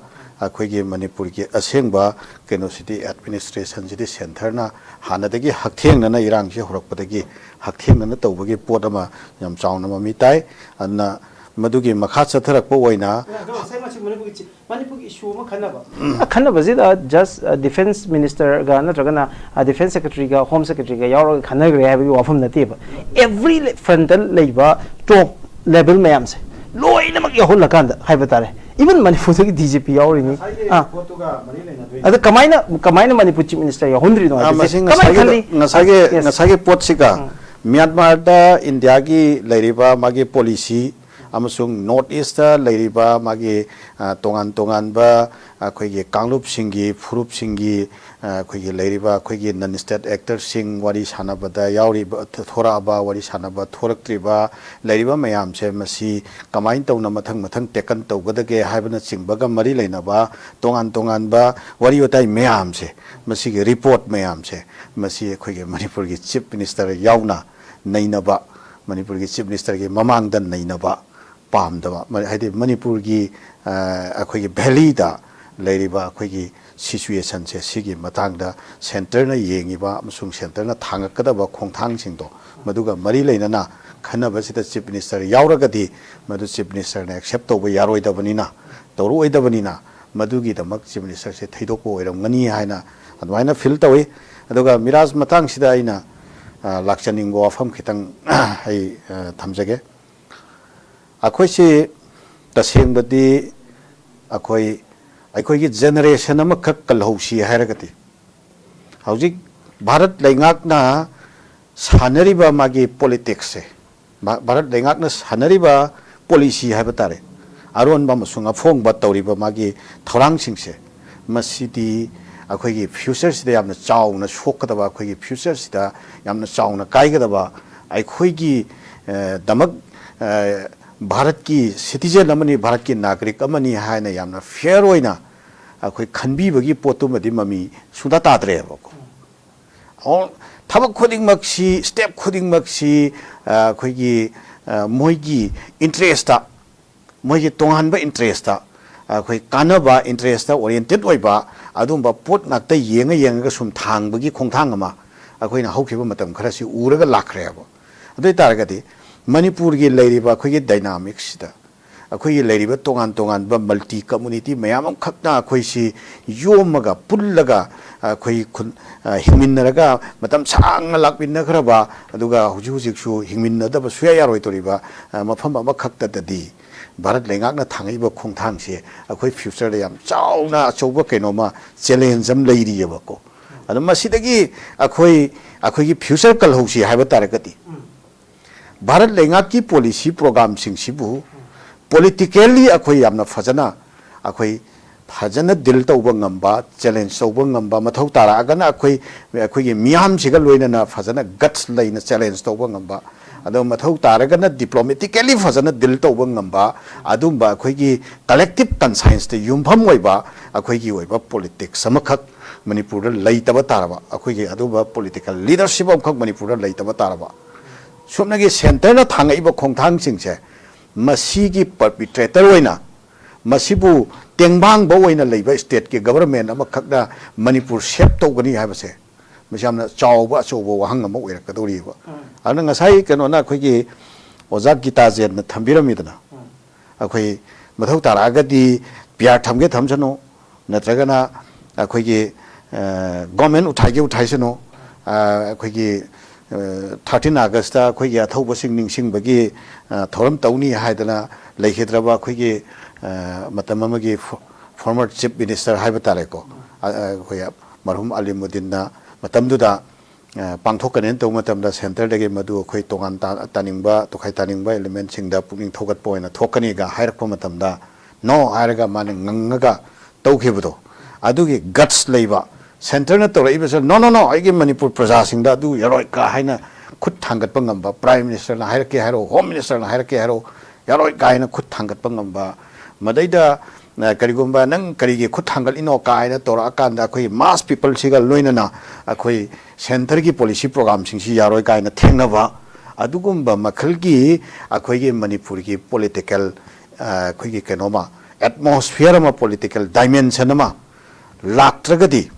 ꯑꯩꯈꯣꯏꯒꯤ ꯃꯅꯤꯄꯨꯔꯒꯤ ꯑꯁꯦꯡꯕ ꯀꯩꯅꯣꯁꯤꯗꯤ, ꯑꯦꯗꯃꯤꯅꯤꯁꯇ꯭ꯔꯦꯁꯟꯁꯤꯗꯤ ꯁꯦꯟꯇꯔꯅ ꯍꯥꯟꯅꯗꯒꯤ ꯍꯛꯊꯦꯡꯅꯅ, ꯏꯔꯥꯡꯁꯤ ꯍꯧꯔꯛꯄꯗꯒꯤ ꯍꯛꯊꯦꯡꯅꯅ ꯇꯧꯕꯒꯤ ꯄꯣꯠ ꯑꯃ ꯌꯥꯝ ꯆꯥꯎꯅ ꯃꯃꯤ ꯇꯥꯏ꯫ ꯑꯗꯨꯅ ꯃꯗꯨꯒꯤ ꯃꯈꯥ ꯆꯠꯊꯔꯛꯄ ꯑꯣꯏꯅ ꯑꯗꯣ ꯉꯁꯥꯏ ꯃꯁꯤ ꯃꯅꯤꯄꯨꯔꯒꯤ ꯆꯤ-, ꯃꯅꯤꯄꯨꯔꯒꯤ ꯏꯁꯨ ꯑꯃ ꯈꯟꯅꯕ꯫ ꯑꯈꯟꯅꯕꯁꯤꯗ ꯖꯁ, ꯑ, ꯗꯤꯐꯦꯟꯁ ꯃꯤꯅꯤꯁꯇꯔꯒ ꯅꯠꯇ꯭ꯔꯒꯅ, ꯑ, ꯗꯤꯐꯦꯟꯁ ꯁꯦꯀ꯭ꯔꯦꯇꯔꯤꯒ ꯍꯣꯝ ꯁꯦꯀ꯭ꯔꯦꯇꯔꯤꯒ ꯌꯥꯎꯔꯒ ꯈꯟꯅꯈ꯭ꯔꯦ ꯍꯥꯏꯕꯒꯤ ꯋꯥꯐꯝ ꯅꯠꯇꯦꯕ꯫ ꯑꯦꯚ꯭ꯔꯤ ꯂꯦ-, ꯐ꯭ꯔꯟꯇꯜ ꯂꯩꯕ ꯇꯣꯞ ꯂꯦꯚꯦꯜ ꯃꯌꯥꯝꯁꯦ ꯂꯣꯏꯅꯃꯛ ꯌꯥꯎꯍꯜꯂꯀꯥꯟꯗ ꯍꯥꯏꯕ ꯇꯥꯔꯦ꯫ ꯏꯚꯟ ꯃꯅꯤꯄꯨꯔꯗꯒꯤ ꯗꯤ ꯖꯤ ꯄꯤ ꯌꯥꯎꯔꯤꯅꯤ꯫ ꯉꯁꯥꯏꯒꯤ ꯑꯥ꯫ ꯄꯣꯠꯇꯨꯒ ꯃꯔꯤ ꯂꯩꯅꯗꯣꯏꯅꯤ꯫ ꯑꯗ ꯀꯃꯥꯏꯅ, ꯀꯃꯥꯏꯅ ꯃꯅꯤꯄꯨꯔ ꯆꯤꯐ ꯃꯤꯅꯤꯁꯇꯔ ꯌꯥꯎꯍꯟꯗ꯭ꯔꯤꯅꯣ ꯑꯥ, ꯍꯥꯏꯕꯁꯦ ꯃꯁꯤ ꯀꯃꯥꯏꯅ ꯉꯁꯥꯏꯒꯤ, ꯈꯜꯂꯤ? ꯉꯁꯥꯏꯒꯤ, ꯌꯦꯁ꯫ ꯉꯁꯥꯏꯒꯤ ꯄꯣꯠꯁꯤꯒ ꯎꯝ꯫ ꯃ꯭ꯌꯥꯟꯃꯥꯔꯗ ꯏꯟꯗꯤꯌꯥꯒꯤ ꯂꯩꯔꯤꯕ ꯃꯥꯒꯤ ꯄꯣꯂꯤꯁꯤ, ꯑꯃꯁꯨꯡ ꯅꯣꯔꯠ ꯏꯁꯇ ꯂꯩꯔꯤꯕ ꯃꯥꯒꯤ, ꯑ, ꯇꯣꯉꯥꯟ ꯇꯣꯉꯥꯟꯕ ꯑꯩꯈꯣꯏꯒꯤ ꯀꯥꯡꯂꯨꯞꯁꯤꯡꯒꯤ, ꯐꯨꯔꯨꯞꯁꯤꯡꯒꯤ, ꯑ, ꯑꯩꯈꯣꯏꯒꯤ ꯂꯩꯔꯤꯕ ꯑꯩꯈꯣꯏꯒꯤ ꯅꯟ ꯁ꯭ꯇꯦꯠ ꯑꯦꯛꯇꯔꯁꯤꯡ ꯋꯥꯔꯤ ꯁꯥꯟꯅꯕꯗ ꯌꯥꯎꯔꯤꯕ, ꯊꯣꯔꯛꯑꯕ, ꯋꯥꯔꯤ ꯁꯥꯟꯅꯕ ꯊꯣꯔꯛꯇ꯭ꯔꯤꯕ ꯂꯩꯔꯤꯕ ꯃꯌꯥꯝꯁꯦ, ꯃꯁꯤ ꯀꯃꯥꯏꯅ ꯇꯧꯅ ꯃꯊꯪ ꯃꯊꯪ ꯇꯦꯀꯟ ꯇꯧꯒꯗꯒꯦ ꯍꯥꯏꯕꯅꯆꯤꯡꯕꯒ ꯃꯔꯤ ꯂꯩꯅꯕ ꯇꯣꯉꯥꯟ ꯇꯣꯉꯥꯟꯕ ꯋꯥꯔꯤ ꯋꯥꯇꯥꯏ ꯃꯌꯥꯝꯁꯦ, ꯃꯁꯤꯒꯤ ꯔꯤꯄꯣꯔꯠ ꯃꯌꯥꯝꯁꯦ, ꯃꯁꯤ ꯑꯩꯈꯣꯏꯒꯤ ꯃꯅꯤꯄꯨꯔꯒꯤ ꯆꯤꯐ ꯃꯤꯅꯤꯁꯇꯔ ꯌꯥꯎꯅ ꯅꯩꯅꯕ, ꯃꯅꯤꯄꯨꯔꯒꯤ ꯆꯤꯐ ꯃꯤꯅꯤꯁꯇꯔꯒꯤ ꯃꯃꯥꯡꯗ ꯅꯩꯅꯕ ꯄꯥꯝꯗꯕ, ꯃ-, ꯍꯥꯏꯗꯤ ꯃꯅꯤꯄꯨꯔꯒꯤ, ꯑ, ꯑꯩꯈꯣꯏꯒꯤ ꯚꯦꯂꯤꯗ ꯂꯩꯔꯤꯕ ꯑꯩꯈꯣꯏꯒꯤ ꯁꯤꯆꯨꯋꯦꯁꯟꯁꯦ, ꯁꯤꯒꯤ ꯃꯇꯥꯡꯗ ꯁꯦꯟꯇꯔꯅ ꯌꯦꯡꯉꯤꯕ ꯑꯃꯁꯨꯡ ꯁꯦꯟꯇꯔꯅ ꯊꯥꯡꯉꯛꯀꯗꯕ ꯈꯣꯡꯊꯥꯡꯁꯤꯡꯗꯣ, ꯃꯗꯨꯒ ꯃꯔꯤ ꯂꯩꯅꯅ ꯈꯟꯅꯕꯁꯤꯗ ꯆꯤꯐ ꯃꯤꯅꯤꯁꯇꯔ ꯌꯥꯎꯔꯒꯗꯤ, ꯃꯗꯨ ꯆꯤꯐ ꯃꯤꯅꯤꯁꯇꯔꯅ ꯑꯦꯛꯁꯦꯞ ꯇꯧꯕ ꯌꯥꯔꯣꯏꯗꯕꯅꯤꯅ, ꯇꯧꯔꯛꯑꯣꯏꯗꯕꯅꯤꯅ, ꯃꯗꯨꯒꯤꯗꯃꯛ ꯆꯤꯐ ꯃꯤꯅꯤꯁꯇꯔꯁꯦ ꯊꯩꯗꯣꯛꯄ ꯑꯣꯏꯔꯝꯒꯅꯤ ꯍꯥꯏꯅ ꯑꯗꯨꯃꯥꯏꯅ ꯐꯤꯜ ꯇꯧꯏ꯫ ꯑꯗꯨꯒ ꯃꯤꯔꯥꯖ, ꯃꯇꯥꯡꯁꯤꯗ ꯑꯩꯅ, ꯑ, ꯂꯥꯛꯆꯅꯤꯡꯕ ꯋꯥꯐꯝ ꯈꯤꯇꯪ ꯑꯩ, ꯑ, ꯊꯝꯖꯒꯦ꯫ ꯑꯩꯈꯣꯏꯁꯤ ꯇꯁꯦꯡꯕꯗꯤ ꯑꯩꯈꯣꯏ, ꯑꯩꯈꯣꯏꯒꯤ ꯖꯦꯅꯦꯔꯦꯁꯟ ꯑꯃꯈꯛ ꯀꯜꯍꯧꯁꯤ ꯍꯥꯏꯔꯒꯗꯤ, ꯍꯧꯖꯤꯛ ꯚꯥꯔꯠ ꯂꯩꯉꯥꯛꯅ ꯁꯥꯟꯅꯔꯤꯕ ꯃꯥꯒꯤ ꯄꯣꯂꯤꯇꯤꯛꯁꯁꯦ, ꯚꯥ-, ꯚꯥꯔꯠ ꯂꯩꯉꯥꯛꯅ ꯁꯥꯟꯅꯔꯤꯕ ꯄꯣꯂꯤꯁꯤ ꯍꯥꯏꯕ ꯇꯥꯔꯦ, ꯑꯔꯣꯟꯕ ꯑꯃꯁꯨꯡ ꯑꯐꯣꯡꯕ ꯇꯧꯔꯤꯕ ꯃꯥꯒꯤ ꯊꯧꯔꯥꯡꯁꯤꯡꯁꯦ, ꯃꯁꯤꯗꯤ ꯑꯩꯈꯣꯏꯒꯤ ꯐ꯭ꯌꯨꯆꯔꯁꯤꯗ ꯌꯥꯝꯅ ꯆꯥꯎꯅ ꯁꯣꯛꯀꯗꯕ, ꯑꯩꯈꯣꯏꯒꯤ ꯐ꯭ꯌꯨꯆꯔꯁꯤꯗ ꯌꯥꯝꯅ ꯆꯥꯎꯅ ꯀꯥꯏꯒꯗꯕ, ꯑꯩꯈꯣꯏꯒꯤ, ꯑ, ꯗꯃꯛ, ꯑ, ꯚꯥꯔꯠꯀꯤ ꯁꯤꯇꯤꯖꯦꯟ ꯑꯃꯅꯤ, ꯚꯥꯔꯠꯀꯤ ꯅꯥꯒꯔꯤꯛ ꯑꯃꯅꯤ ꯍꯥꯏꯅ ꯌꯥꯝꯅ ꯐꯤꯌꯔ ꯑꯣꯏꯅ ꯑꯩꯈꯣꯏ ꯈꯟꯕꯤꯕꯒꯤ ꯄꯣꯠꯇꯨꯃꯗꯤ ꯃꯃꯤ ꯁꯨꯡꯇꯥ ꯇꯥꯗ꯭ꯔꯦꯕꯀꯣ꯫ ꯑꯣ, ꯊꯕꯛ ꯈꯨꯗꯤꯡꯃꯛꯁꯤ, ꯁ꯭ꯇꯦꯞ ꯈꯨꯗꯤꯡꯃꯛꯁꯤ, ꯑ, ꯑꯩꯈꯣꯏꯒꯤ, ꯑ, ꯃꯣꯏꯒꯤ ꯏꯟꯇꯔꯦꯁꯇ, ꯃꯣꯏꯒꯤ ꯇꯣꯉꯥꯟꯕ ꯏꯟꯇꯔꯦꯁꯇ, ꯑꯩꯈꯣꯏ ꯀꯥꯟꯅꯕ ꯏꯟꯇꯔꯦꯁꯇ ꯑꯣꯔꯤꯌꯦꯟꯇꯦꯠ ꯑꯣꯏꯕ ꯑꯗꯨꯒꯨꯝꯕ ꯄꯣꯠ ꯉꯥꯛꯇ ꯌꯦꯡꯉ ꯌꯦꯡꯉꯒ ꯁꯨꯝ ꯊꯥꯡꯕꯒꯤ ꯈꯣꯡꯊꯥꯡ ꯑꯃ ꯑꯩꯈꯣꯏꯅ ꯍꯧꯈꯤꯕ ꯃꯇꯝ ꯈꯔꯁꯤ ꯎꯔꯒ ꯂꯥꯛꯈ꯭ꯔꯦꯕ꯫ ꯑꯗꯨ ꯑꯣꯏ ꯇꯥꯔꯒꯗꯤ ꯃꯅꯤꯄꯨꯔꯒꯤ ꯂꯩꯔꯤꯕ ꯑꯩꯈꯣꯏꯒꯤ ꯗꯥꯏꯅꯥꯃꯤꯛꯁꯤꯗ, ꯑꯩꯈꯣꯏꯒꯤ ꯂꯩꯔꯤꯕ ꯇꯣꯉꯥꯟ ꯇꯣꯉꯥꯟꯕ ꯃꯜꯇꯤ ꯀꯝꯃꯨꯅꯤꯇꯤ ꯃꯌꯥꯝ ꯑꯃꯈꯛꯅ ꯑꯩꯈꯣꯏꯁꯤ ꯌꯣꯝꯃꯒ, ꯄꯨꯜꯂꯒ, ꯑꯩꯈꯣꯏ ꯈꯨꯟ-, ꯑ, ꯍꯤꯡꯃꯤꯟꯅꯔꯒ ꯃꯇꯝ ꯁꯥꯡꯅ ꯂꯥꯛꯃꯤꯟꯅꯈ꯭ꯔꯕ, ꯑꯗꯨꯒ ꯍꯧꯖꯤꯛ ꯍꯧꯖꯤꯛꯁꯨ ꯍꯤꯡꯃꯤꯟꯅꯗꯕ ꯁꯨꯡꯌꯥ ꯌꯥꯔꯣꯏꯗꯧꯔꯤꯕ, ꯑ, ꯃꯐꯝ ꯑꯃꯈꯛꯇꯗꯗꯤ ꯚꯥꯔꯠ ꯂꯩꯉꯥꯛꯅ ꯊꯥꯡꯉꯛꯏꯕ ꯈꯣꯡꯊꯥꯡꯁꯦ ꯑꯩꯈꯣꯏ ꯐ꯭ꯌꯨꯆꯔꯗ ꯌꯥꯝ ꯆꯥꯎꯅ ꯑꯆꯧꯕ ꯀꯩꯅꯣꯝꯃ, ꯆꯦꯂꯦꯟꯖ ꯑꯃ ꯂꯩꯔꯤꯑꯕꯀꯣ꯫ ꯑꯗꯣ ꯃꯁꯤꯗꯒꯤ ꯑꯩꯈꯣꯏ, ꯑꯩꯈꯣꯏꯒꯤ ꯐ꯭ꯌꯨꯆꯔ ꯀꯜꯍꯧꯁꯤ ꯍꯥꯏꯕ ꯇꯥꯔꯒꯗꯤ, ꯚꯥꯔꯠ ꯂꯩꯉꯥꯛꯀꯤ ꯄꯣꯂꯤꯁꯤ ꯄ꯭ꯔꯣꯒꯥꯝꯁꯤꯡꯁꯤꯕꯨ ꯄꯣꯂꯤꯇꯤꯀꯦꯜꯂꯤ ꯑꯩꯈꯣꯏ ꯌꯥꯝꯅ ꯐꯖꯅ, ꯑꯩꯈꯣꯏ ꯐꯖꯅ ꯗꯤꯜ ꯇꯧꯕ ꯉꯝꯕ, ꯆꯦꯂꯦꯟꯖ ꯇꯧꯕ ꯉꯝꯕ, ꯃꯊꯧ ꯇꯥꯔꯛꯑꯒꯅ ꯑꯩꯈꯣꯏ, ꯑꯩꯈꯣꯏꯒꯤ ꯃꯤꯌꯥꯝꯁꯤꯒ ꯂꯣꯏꯅꯅ ꯐꯖꯅ ꯒꯠꯁ ꯂꯩꯅ ꯆꯦꯂꯦꯟꯖ ꯇꯧꯕ ꯉꯝꯕ, ꯑꯗꯣ ꯃꯊꯧ ꯇꯥꯔꯒꯅ ꯗꯤꯄ꯭ꯂꯣꯃꯦꯇꯤꯀꯦꯜꯂꯤ ꯐꯖꯅ ꯗꯤꯜ ꯇꯧꯕ ꯉꯝꯕ, ꯑꯗꯨꯝꯕ ꯑꯩꯈꯣꯏꯒꯤ ꯀꯂꯦꯛꯇꯤꯞ ꯀꯟꯁꯥꯏꯟꯁꯇ ꯌꯨꯝꯐꯝ ꯑꯣꯏꯕ ꯑꯩꯈꯣꯏꯒꯤ ꯑꯣꯏꯕ ꯄꯣꯂꯤꯇꯤꯛꯁ ꯑꯃꯈꯛ ꯃꯅꯤꯄꯨꯔꯗ ꯂꯩꯇꯕ ꯇꯥꯔꯕ, ꯑꯩꯈꯣꯏꯒꯤ ꯑꯗꯨꯝꯕ ꯄꯣꯂꯤꯇꯤꯀꯦꯜ ꯂꯤꯗꯔꯁꯤꯞ ꯑꯃꯈꯛ ꯃꯅꯤꯄꯨꯔꯗ ꯂꯩꯇꯕ ꯇꯥꯔꯕ, ꯁꯨꯞꯅꯒꯤ ꯁꯦꯟꯇꯔꯅ ꯊꯥꯡꯉꯛꯏꯕ ꯈꯣꯡꯊꯥꯡꯁꯤꯡꯁꯦ ꯃꯁꯤꯒꯤ ꯄꯔꯄꯤꯇ꯭ꯔꯦꯇꯔ ꯑꯣꯏꯅ, ꯃꯁꯤꯕꯨ ꯇꯦꯡꯕꯥꯡꯕ ꯑꯣꯏꯅ ꯂꯩꯕ ꯁ꯭ꯇꯦꯠꯀꯤ ꯒꯕꯔꯃꯦꯟ ꯑꯃꯈꯛꯅ ꯃꯅꯤꯄꯨꯔ ꯁꯦꯞ ꯇꯧꯒꯅꯤ ꯍꯥꯏꯕꯁꯦ, ꯃꯁꯤ ꯌꯥꯝꯅ ꯆꯥꯎꯕ, ꯑꯆꯧꯕ ꯋꯥꯍꯪ ꯑꯃ ꯑꯣꯏꯔꯛꯀꯗꯧꯔꯤꯕ꯫ ꯑꯗꯨꯅ ꯉꯁꯥꯏ ꯀꯩꯅꯣꯅ, ꯑꯩꯈꯣꯏꯒꯤ ꯑꯣꯖꯥ ꯒꯤꯇꯥꯖꯦꯟꯅ ꯊꯝꯕꯤꯔꯝꯃꯤꯗꯅ, ꯑꯩꯈꯣꯏ ꯃꯊꯧ ꯇꯥꯔꯛꯑꯒꯗꯤ ꯄꯤ ꯑꯥꯔ ꯊꯝꯒꯦ ꯊꯝꯁꯅꯨ, ꯅꯠꯇ꯭ꯔꯒꯅ ꯑꯩꯈꯣꯏꯒꯤ, ꯑ, ꯒꯣꯔꯃꯦꯟ ꯎꯊꯥꯏꯒꯦ ꯎꯊꯥꯏꯁꯅꯨ, ꯑ, ꯑꯩꯈꯣꯏꯒꯤ, ꯑ, ꯊꯥꯔꯇꯤꯟ ꯑꯥꯒꯁꯇ ꯑꯩꯈꯣꯏꯒꯤ ꯑꯊꯧꯕꯁꯤꯡ ꯅꯤꯡꯁꯤꯡꯕꯒꯤ, ꯑ, ꯊꯧꯔꯝ ꯇꯧꯅꯤ ꯍꯥꯏꯗꯅ ꯂꯩꯈꯤꯗ꯭ꯔꯕ ꯑꯩꯈꯣꯏꯒꯤ, ꯑ, ꯃꯇꯝ ꯑꯃꯒꯤ ꯐꯣ-, ꯐꯣꯔꯃꯔ ꯆꯤꯐ ꯃꯤꯅꯤꯁꯇꯔ ꯍꯥꯏꯕ ꯇꯥꯔꯦꯀꯣ, ꯑ, ꯑ, ꯑꯩꯈꯣꯏ ꯃꯔꯍꯨꯝ ꯑꯂꯤꯃꯨꯗꯤꯟꯅ ꯃꯇꯝꯗꯨꯗ, ꯑ, ꯄꯥꯡꯊꯣꯛꯀꯅꯦꯅ ꯇꯧꯕ ꯃꯇꯝꯗ ꯁꯦꯟꯇꯔꯗꯒꯤ ꯃꯗꯨ ꯑꯩꯈꯣꯏ ꯇꯣꯉꯥꯟ ꯇꯥ-, ꯇꯥꯅꯤꯡꯕ, ꯇꯣꯈꯥꯏ ꯇꯥꯅꯤꯡꯕ ꯑꯦꯂꯤꯃꯦꯟꯁꯤꯡꯗ ꯄꯨꯛꯅꯤꯡ ꯊꯧꯒꯠꯄ ꯑꯣꯏꯅ ꯊꯣꯛꯀꯅꯤꯒ ꯍꯥꯏꯔꯛꯄ ꯃꯇꯝꯗ, ꯅꯣ ꯍꯥꯏꯔꯒ ꯃꯥꯅ ꯉꯪꯉꯒ ꯇꯧꯈꯤꯕꯗꯣ, ꯑꯗꯨꯒꯤ ꯒꯠꯁ ꯂꯩꯕ, ꯁꯦꯟꯇꯔꯅ ꯇꯧꯔꯛꯏꯕꯁꯦ, "ꯅꯣ, ꯅꯣ, ꯅꯣ, ꯑꯩꯒꯤ ꯃꯅꯤꯄꯨꯔ ꯄ꯭ꯔꯖꯥꯁꯤꯡꯗ ꯑꯗꯨ ꯌꯥꯔꯣꯏ" ꯀ ꯍꯥꯏꯅ ꯈꯨꯠ ꯊꯥꯡꯒꯠꯄ ꯉꯝꯕ, ꯄ꯭ꯔꯥꯏꯝ ꯃꯤꯅꯤꯁꯇꯔꯅ ꯍꯥꯏꯔꯛꯀꯦ ꯍꯥꯏꯔꯣ, ꯍꯣꯝ ꯃꯤꯅꯤꯁꯇꯔꯅ ꯍꯥꯏꯔꯛꯀꯦ ꯍꯥꯏꯔꯣ, ꯌꯥꯔꯣꯏ ꯀꯥꯏꯅ ꯈꯨꯠ ꯊꯥꯡꯒꯠꯄ ꯉꯝꯕ, ꯃꯗꯩꯗ, ꯑ, ꯀꯔꯤꯒꯨꯝꯕ "ꯅꯪ ꯀꯔꯤꯒꯤ ꯈꯨꯠ ꯊꯥꯡꯒꯠꯂꯤꯅꯣ?" ꯀꯥꯏꯅ ꯇꯧꯔꯛꯑꯀꯥꯟꯗ ꯑꯩꯈꯣꯏꯒꯤ ꯃꯥꯁ ꯄꯤꯄꯜꯁꯤꯒ ꯂꯣꯏꯅꯅ ꯑꯩꯈꯣꯏ ꯁꯦꯟꯇꯔꯒꯤ ꯄꯣꯂꯤꯁꯤ ꯄ꯭ꯔꯣꯒꯥꯝꯁꯤꯡꯁꯤ ꯌꯥꯔꯣꯏ ꯀꯥꯏꯅ ꯊꯦꯡꯅꯕ, ꯑꯗꯨꯒꯨꯝꯕ ꯃꯈꯜꯒꯤ ꯑꯩꯈꯣꯏꯒꯤ ꯃꯅꯤꯄꯨꯔꯒꯤ ꯄꯣꯂꯤꯇꯤꯀꯦꯜ, ꯑ, ꯑꯩꯈꯣꯏꯒꯤ ꯀꯩꯅꯣꯃ, ꯑꯦꯠꯃꯣꯁꯐꯤꯌꯔ ꯑꯃ, ꯄꯣꯂꯤꯇꯤꯀꯦꯜ ꯗꯥꯏꯃꯦꯟꯁꯟ ꯑꯃ ꯂꯥꯛꯇ꯭ꯔꯒꯗꯤ,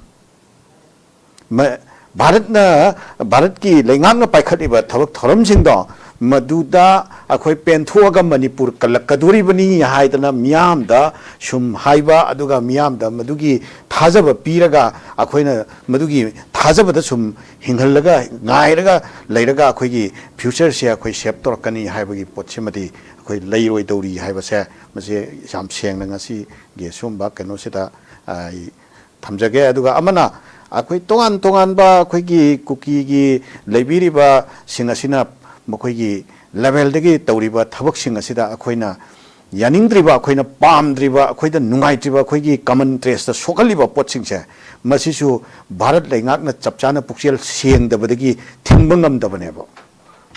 ꯃ-, ꯚꯥꯔꯠꯅ, ꯚꯥꯔꯠꯀꯤ ꯂꯩꯉꯥꯛꯅ ꯄꯥꯏꯈꯠꯂꯤꯕ ꯊꯕꯛ ꯊꯧꯔꯝꯁꯤꯡꯗꯣ ꯃꯗꯨꯗ ꯑꯩꯈꯣꯏ ꯄꯦꯟꯊꯣꯛꯑꯒ ꯃꯅꯤꯄꯨꯔ ꯀꯜꯂꯛꯀꯗꯣꯔꯤꯕꯅꯤ ꯍꯥꯏꯗꯅ ꯃꯤꯌꯥꯝꯗ ꯁꯨꯝ ꯍꯥꯏꯕ, ꯑꯗꯨꯒ ꯃꯤꯌꯥꯝꯗ ꯃꯗꯨꯒꯤ ꯊꯥꯖꯕ ꯄꯤꯔꯒ, ꯑꯩꯈꯣꯏꯅ ꯃꯗꯨꯒꯤ ꯊꯥꯖꯕꯗ ꯁꯨꯝ ꯍꯤꯡꯍꯜꯂꯒ, ꯉꯥꯏꯔꯒ ꯂꯩꯔꯒ ꯑꯩꯈꯣꯏꯒꯤ ꯐ꯭ꯌꯨꯆꯔꯁꯦ ꯑꯩꯈꯣꯏ ꯁꯦꯞ ꯇꯧꯔꯛꯀꯅꯤ ꯍꯥꯏꯕꯒꯤ ꯄꯣꯠꯁꯤꯃꯗꯤ ꯑꯩꯈꯣꯏ ꯂꯩꯔꯣꯏꯗꯧꯔꯤ ꯍꯥꯏꯕꯁꯦ, ꯃꯁꯤ ꯌꯥꯝ ꯁꯦꯡꯅ ꯉꯁꯤꯒꯤ ꯁꯨꯝꯕ ꯀꯩꯅꯣꯁꯤꯗ ꯑꯩ ꯊꯝꯖꯒꯦ꯫ ꯑꯗꯨꯒ ꯑꯃꯅ, ꯑꯩꯈꯣꯏ ꯇꯣꯉꯥꯟ ꯇꯣꯉꯥꯟꯕ ꯑꯩꯈꯣꯏꯒꯤ ꯀꯨꯀꯤꯒꯤ ꯂꯩꯕꯤꯔꯤꯕꯁꯤꯡ ꯑꯁꯤꯅ ꯃꯈꯣꯏꯒꯤ ꯂꯦꯚꯦꯜꯗꯒꯤ ꯇꯧꯔꯤꯕ ꯊꯕꯛꯁꯤꯡ ꯑꯁꯤꯗ ꯑꯩꯈꯣꯏꯅ ꯌꯥꯅꯤꯡꯗ꯭ꯔꯤꯕ, ꯑꯩꯈꯣꯏꯅ ꯄꯥꯝꯗ꯭ꯔꯤꯕ, ꯑꯩꯈꯣꯏꯗ ꯅꯨꯡꯉꯥꯏꯇ꯭ꯔꯤꯕ, ꯑꯩꯈꯣꯏꯒꯤ ꯀꯃꯟ ꯏꯟꯇꯔꯦꯁꯇ ꯁꯣꯛꯍꯜꯂꯤꯕ ꯄꯣꯠꯁꯤꯡꯁꯦ, ꯃꯁꯤꯁꯨ ꯚꯥꯔꯠ ꯂꯩꯉꯥꯛꯅ ꯆꯞ ꯆꯥꯅ ꯄꯨꯛꯆꯦꯜ ꯁꯦꯡꯗꯕꯗꯒꯤ ꯊꯤꯡꯕ ꯉꯝꯗꯕꯅꯦꯕ꯫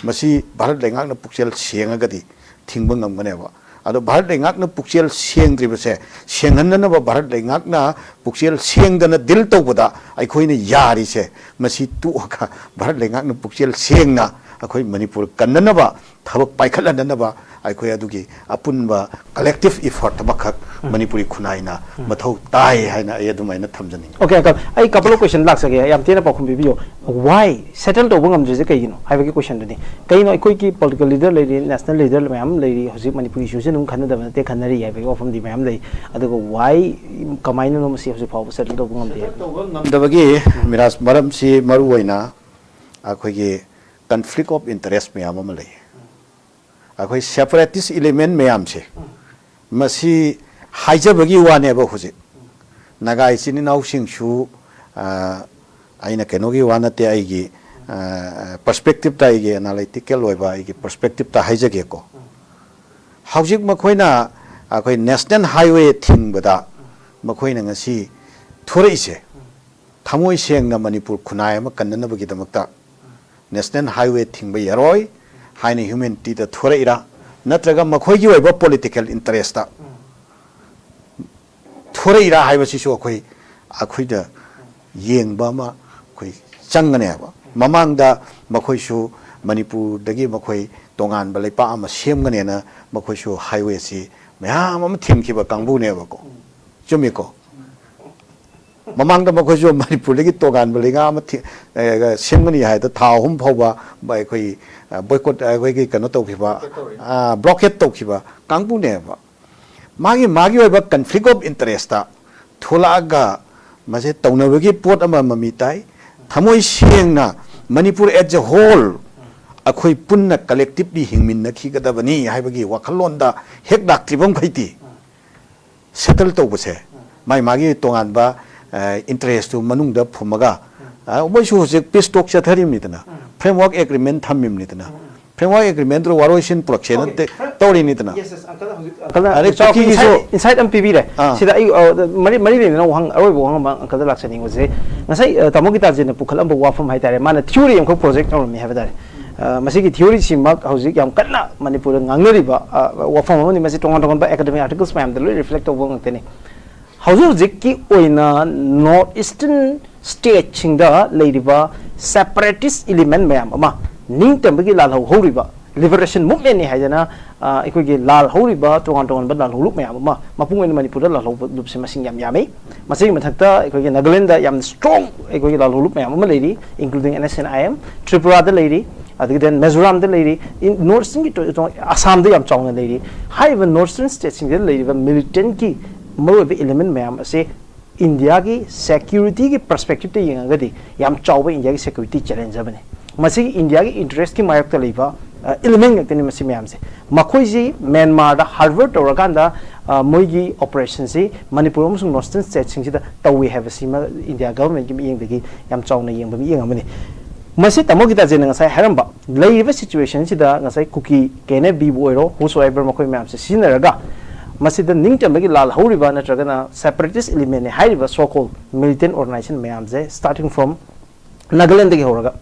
ꯃꯁꯤ ꯚꯥꯔꯠ ꯂꯩꯉꯥꯛꯅ ꯄꯨꯛꯆꯦꯜ ꯁꯦꯡꯉꯒꯗꯤ ꯊꯤꯡꯕ ꯉꯝꯒꯅꯦꯕ꯫ ꯑꯗꯣ ꯚꯥꯔꯠ ꯂꯩꯉꯥꯛꯅ ꯄꯨꯛꯆꯦꯜ ꯁꯦꯡꯗ꯭ꯔꯤꯕꯁꯦ ꯁꯦꯡꯍꯟꯅꯅꯕ, ꯚꯥꯔꯠ ꯂꯩꯉꯥꯛꯅ ꯄꯨꯛꯆꯦꯜ ꯁꯦꯡꯗꯅ ꯗꯤꯜ ꯇꯧꯕꯗ ꯑꯩꯈꯣꯏꯅ ꯌꯥꯔꯤꯁꯦ, ꯃꯁꯤ ꯇꯣꯛꯑꯒ ꯚꯥꯔꯠ ꯂꯩꯉꯥꯛꯅ ꯄꯨꯛꯆꯦꯜ ꯁꯦꯡꯅ ꯑꯩꯈꯣꯏ ꯃꯅꯤꯄꯨꯔ ꯀꯟꯅꯅꯕ, ꯊꯕꯛ ꯄꯥꯏꯈꯠꯍꯟꯅꯅꯕ ꯑꯩꯈꯣꯏ ꯑꯗꯨꯒꯤ ꯑꯄꯨꯟꯕ ꯀꯂꯦꯛꯇꯤꯚ ꯏꯐꯔꯠ ꯑꯃꯈꯛ ꯃꯅꯤꯄꯨꯔꯤ ꯈꯨꯟꯅꯥꯏꯅ ꯃꯊꯧ ꯇꯥꯏ ꯍꯥꯏꯅ ꯑꯩ ꯑꯗꯨꯃꯥꯏꯅ ꯊꯝꯖꯅꯤꯡꯉꯤ꯫ Okay, uncle, ꯑꯩ couple of question ꯂꯥꯛꯆꯒꯦ, ꯌꯥꯝ ꯇꯦꯟꯅ ꯄꯥꯎꯈꯨꯝ ꯄꯤꯕꯤꯌꯨ꯫ Why settle ꯇꯧꯕ ꯉꯝꯗ꯭ꯔꯤꯁꯦ ꯀꯩꯒꯤꯅꯣ ꯍꯥꯏꯕꯒꯤ questionꯗꯨꯅꯤ꯫ ꯀꯩꯅꯣ, ꯑꯩꯈꯣꯏꯒꯤ political leader ꯂꯩꯔꯤ, national leader ꯃꯌꯥꯝ ꯂꯩꯔꯤ, ꯍꯧꯖꯤꯛ ꯃꯅꯤꯄꯨꯔ issueꯁꯦ ꯑꯗꯨꯝ ꯈꯟꯅꯗꯕ ꯅꯠꯇꯦ, ꯈꯟꯅꯔꯤ ꯍꯥꯏꯕꯒꯤ ꯋꯥꯐꯝꯗꯤ ꯃꯌꯥꯝ ꯂꯩ꯫ ꯑꯗꯨꯒ why, ꯀꯃꯥꯏꯅꯅꯣ ꯃꯁꯤ ꯍꯧꯖꯤꯛ ꯐꯥꯎꯕ settle ꯇꯧꯕ ꯉꯝꯗꯦ ꯍꯥꯏꯕ? ꯇꯧꯕ ꯉꯝꯗꯕꯒꯤ ꯃꯤꯔꯥꯖ ꯃꯔꯝꯁꯤ ꯃꯔꯨ ꯑꯣꯏꯅ ꯑꯩꯈꯣꯏꯒꯤ conflict of interest ꯃꯌꯥꯝ ꯑꯃ ꯂꯩ꯫ ꯑꯩꯈꯣꯏ separatist element ꯃꯌꯥꯝꯁꯦ, ꯃꯁꯤ ꯍꯥꯏꯖꯕꯒꯤ ꯋꯥꯅꯦꯕ꯫ ꯍꯧꯖꯤꯛ ꯅꯥꯒꯥ ꯏꯆꯤꯟ ꯏꯅꯥꯎꯁꯤꯡꯁꯨ, ꯑ, ꯑꯩꯅ ꯀꯩꯅꯣꯒꯤ ꯋꯥ ꯅꯠꯇꯦ, ꯑꯩꯒꯤ, ꯑ, perspectiveꯇ, ꯑꯩꯒꯤ analytical ꯑꯣꯏꯕ ꯑꯩꯒꯤ perspectiveꯇ ꯍꯥꯏꯖꯒꯦꯀꯣ꯫ ꯍꯧꯖꯤꯛ ꯃꯈꯣꯏꯅ ꯑꯩꯈꯣꯏ national highway ꯊꯤꯡꯕꯗ ꯃꯈꯣꯏꯅ ꯉꯁꯤ ꯊꯣꯔꯛꯏꯁꯦ, ꯊꯃꯣꯏ ꯁꯦꯡꯅ ꯃꯅꯤꯄꯨꯔ ꯈꯨꯟꯅꯥꯏ ꯑꯃ ꯀꯟꯅꯅꯕꯒꯤꯗꯃꯛꯇ national highway ꯊꯤꯡꯕ ꯌꯥꯔꯣꯏ ꯍꯥꯏꯅ humanityꯗ ꯊꯣꯔꯛꯏꯔꯥ, ꯅꯠꯇ꯭ꯔꯒ ꯃꯈꯣꯏꯒꯤ ꯑꯣꯏꯕ political interestꯇ ꯊꯣꯔꯛꯏꯔꯥ ꯍꯥꯏꯕꯁꯤꯁꯨ ꯑꯩꯈꯣꯏ, ꯑꯩꯈꯣꯏꯗ ꯌꯦꯡꯕ ꯑꯃ ꯑꯩꯈꯣꯏ ꯆꯪꯒꯅꯦꯕ꯫ ꯃꯃꯥꯡꯗ ꯃꯈꯣꯏꯁꯨ ꯃꯅꯤꯄꯨꯔꯗꯒꯤ ꯃꯈꯣꯏ ꯇꯣꯉꯥꯟꯕ ꯂꯩꯄꯥꯛ ꯑꯃ ꯁꯦꯝꯒꯅꯦꯅ ꯃꯈꯣꯏꯁꯨ highwayꯁꯤ ꯃꯌꯥꯝ ꯑꯃ ꯊꯤꯡꯈꯤꯕ ꯀꯥꯡꯕꯨꯅꯦꯕꯀꯣ꯫ ꯆꯨꯝꯃꯤꯀꯣ? ꯃꯃꯥꯡꯗ ꯃꯈꯣꯏꯁꯨ ꯃꯅꯤꯄꯨꯔꯗꯒꯤ ꯇꯣꯉꯥꯟꯕ ꯂꯩꯉꯥꯛ ꯑꯃ ꯊꯤ-, ꯑꯦ, ꯁꯦꯝꯒꯅꯤ ꯍꯥꯏꯗ ꯊꯥ ꯑꯍꯨꯝ ꯐꯥꯎꯕ ꯑꯩꯈꯣꯏ, ꯑ, boycott, ꯑꯩꯈꯣꯏꯒꯤ ꯀꯩꯅꯣ ꯇꯧꯈꯤꯕ, blockade ꯇꯧꯈꯤꯕ ꯀꯥꯡꯕꯨꯅꯦꯕ꯫ ꯃꯥꯒꯤ, ꯃꯥꯒꯤ ꯑꯣꯏꯕ conflict of interestꯇ ꯊꯣꯛꯂꯛꯑꯒ ꯃꯁꯦ ꯇꯧꯅꯕꯒꯤ ꯄꯣꯠ ꯑꯃ ꯃꯃꯤ ꯇꯥꯏ꯫ ꯊꯃꯣꯏ ꯁꯦꯡꯅ ꯃꯅꯤꯄꯨꯔ as a whole ꯑꯩꯈꯣꯏ ꯄꯨꯟꯅ collectively ꯍꯤꯡꯃꯤꯟꯅꯈꯤꯒꯗꯕꯅꯤ ꯍꯥꯏꯕꯒꯤ ꯋꯥꯈꯜꯂꯣꯟꯗ ꯍꯦꯛ ꯂꯥꯛꯇ꯭ꯔꯤꯕ ꯃꯈꯩꯗꯤ settle ꯇꯧꯕꯁꯦ, ꯃꯥꯒꯤ, ꯃꯥꯒꯤ ꯇꯣꯉꯥꯟꯕ, ꯑ, interestꯇꯨ ꯃꯅꯨꯡꯗ ꯐꯨꯝꯃꯒ, ꯑ, ꯃꯣꯏꯁꯨ ꯍꯧꯖꯤꯛ peace talk ꯆꯠꯊꯔꯤꯕꯅꯤꯗꯅ, framework agreement ꯊꯝꯃꯤꯕꯅꯤꯗꯅ, Framework Agreement ꯇꯨ ꯋꯥꯔꯣꯏꯁꯤꯟ ꯄꯨꯔꯛꯁꯦꯅ ꯇꯧꯔꯤꯅꯤꯗꯅ꯫ ꯑꯪꯀꯜꯅ ꯍꯧꯖꯤꯛ ꯑꯪꯀꯜꯅ ꯑꯗꯩ ꯆꯥꯎꯔꯥꯛꯄ ꯀꯨꯀꯤꯒꯤꯁꯨ insight- insight ꯑꯃ ꯄꯤꯕꯤꯔꯦ꯫ ꯁꯤꯗ ꯑꯩ ꯃꯔꯤ ꯃꯔꯤ ꯂꯩꯅꯅ ꯋꯥꯍꯪ ꯑꯔꯣꯏꯕ ꯋꯥꯍꯪ ꯑꯃ ꯑꯪꯀꯜꯗ ꯂꯥꯛꯆꯅꯤꯡꯕꯁꯦ, ꯉꯁꯥꯏ ꯇꯥꯃꯣ ꯒꯤꯇꯥꯖꯤꯠꯅ ꯄꯨꯈꯠꯂꯝꯕ ꯋꯥꯐꯝ ꯍꯥꯏꯇꯥꯔꯦ, ꯃꯥꯅ theory ꯑꯃꯈꯛ project ꯇꯧꯔꯝꯃꯤ ꯍꯥꯏꯕ ꯇꯥꯔꯦ꯫ ꯃꯁꯤꯒꯤ theory ꯁꯤꯃꯛ ꯍꯧꯖꯤꯛ ꯌꯥꯝ ꯀꯟꯅ ꯃꯅꯤꯄꯨꯔꯗ ꯉꯥꯡꯅꯔꯤꯕ ꯋꯥꯐꯝ ꯑꯃꯅꯤ꯫ ꯃꯁꯤ ꯇꯣꯉꯥꯟ ꯇꯣꯉꯥꯟꯕ academic articles ꯃꯌꯥꯝꯗ ꯂꯣꯏ reflect ꯇꯧꯕ ꯉꯥꯛꯇꯅꯤ꯫ ꯍꯧꯖꯤꯛ ꯍꯧꯖꯤꯛꯀꯤ ꯑꯣꯏꯅ North Eastern stateꯁꯤꯡꯗ ꯂꯩꯔꯤꯕ separatist element ꯃꯌꯥꯝ ꯑꯃ, ꯅꯤꯡꯇꯝꯕꯒꯤ ꯂꯥꯜꯍꯧ ꯍꯧꯔꯤꯕ liberation movementꯅꯤ ꯍꯥꯏꯗꯅ ꯑꯩꯈꯣꯏꯒꯤ ꯂꯥꯜ ꯍꯧꯔꯤꯕ ꯇꯣꯉꯥꯟ ꯇꯣꯉꯥꯟꯕ ꯂꯥꯜꯍꯧꯂꯨꯞ ꯃꯌꯥꯝ ꯑꯃ, ꯃꯄꯨꯡ ꯑꯣꯏꯅ ꯃꯅꯤꯄꯨꯔꯗ ꯂꯥꯜꯍꯧꯕ ꯂꯨꯞꯁꯦ ꯃꯁꯤꯡ ꯌꯥꯝ ꯌꯥꯝꯃꯤ꯫ ꯃꯁꯤꯒꯤ ꯃꯊꯛꯇ ꯑꯩꯈꯣꯏꯒꯤ ꯅꯥꯒꯥꯂꯦꯟꯗ ꯌꯥꯝꯅ strong ꯑꯩꯈꯣꯏꯒꯤ ꯂꯥꯜꯍꯧꯂꯨꯞ ꯃꯌꯥꯝ ꯑꯃ ꯂꯩꯔꯤ, including NSCN-IM, ꯇ꯭ꯔꯤꯄꯨꯔꯥꯗ ꯂꯩꯔꯤ, ꯑꯗꯒꯤ then ꯃꯤꯖꯣꯔꯥꯝꯗ ꯂꯩꯔꯤ, North Easternꯒꯤ ꯑꯁꯥꯝꯗ ꯌꯥꯝ ꯆꯥꯎꯅ ꯂꯩꯔꯤ꯫ ꯍꯥꯏꯔꯤꯕ North Eastern stateꯁꯤꯡꯁꯤꯗ ꯂꯩꯔꯤꯕ militantꯀꯤ ꯃꯔꯨꯑꯣꯏꯕ element ꯃꯌꯥꯝ ꯑꯁꯤ ꯏꯟꯗꯤꯌꯥꯒꯤ securityꯒꯤ perspectiveꯇ ꯌꯦꯡꯉꯒꯗꯤ ꯌꯥꯝ ꯆꯥꯎꯕ ꯏꯟꯗꯤꯌꯥꯒꯤ security challenge ꯑꯃꯅꯤ꯫ ꯃꯁꯤꯒꯤ ꯏꯟꯗꯤꯌꯥꯒꯤ interestꯀꯤ ꯃꯥꯌꯣꯛꯇ ꯂꯩꯕ element ꯉꯥꯛꯇꯅꯤ ꯃꯁꯤ ꯃꯌꯥꯝꯁꯦ꯫ ꯃꯈꯣꯏꯁꯤ ꯃ꯭ꯌꯥꯟꯃꯥꯔꯗ harbor ꯇꯧꯔꯀꯥꯟꯗ ꯃꯣꯏꯒꯤ operationꯁꯤ ꯃꯅꯤꯄꯨꯔ ꯑꯃꯁꯨꯡ North Eastern stateꯁꯤꯡꯁꯤꯗ ꯇꯧꯏ ꯍꯥꯏꯕꯁꯤꯃ ꯏꯟꯗꯤꯌꯥ governmentꯀꯤ ꯃꯤꯠꯌꯦꯡꯗꯒꯤ ꯌꯥꯝ ꯆꯥꯎꯅ ꯌꯦꯡꯕ ꯃꯤꯠꯌꯦꯡ ꯑꯃꯅꯤ꯫ ꯃꯁꯤ ꯇꯥꯃꯣ ꯒꯤꯇꯥꯖꯤꯠꯅ ꯉꯁꯥꯏ ꯍꯥꯏꯔꯝꯕ ꯂꯩꯔꯤꯕ situationꯁꯤꯗ ꯉꯁꯥꯏ ꯀꯨꯀꯤ, KNFBꯕꯨ ꯑꯣꯏꯔꯣ, whosoever ꯃꯈꯣꯏ ꯃꯌꯥꯝꯁꯦ ꯁꯤꯖꯤꯟꯅꯔꯒ ꯃꯁꯤꯗ ꯅꯤꯡꯇꯝꯕꯒꯤ ꯂꯥꯜ ꯍꯧꯔꯤꯕ ꯅꯠꯇ꯭ꯔꯒꯅ separatist elementꯅꯤ ꯍꯥꯏꯔꯤꯕ so called militant organization ꯃꯌꯥꯝꯁꯦ starting from ꯅꯥꯒꯥꯂꯦꯟꯗꯒꯤ ꯍꯧꯔꯒ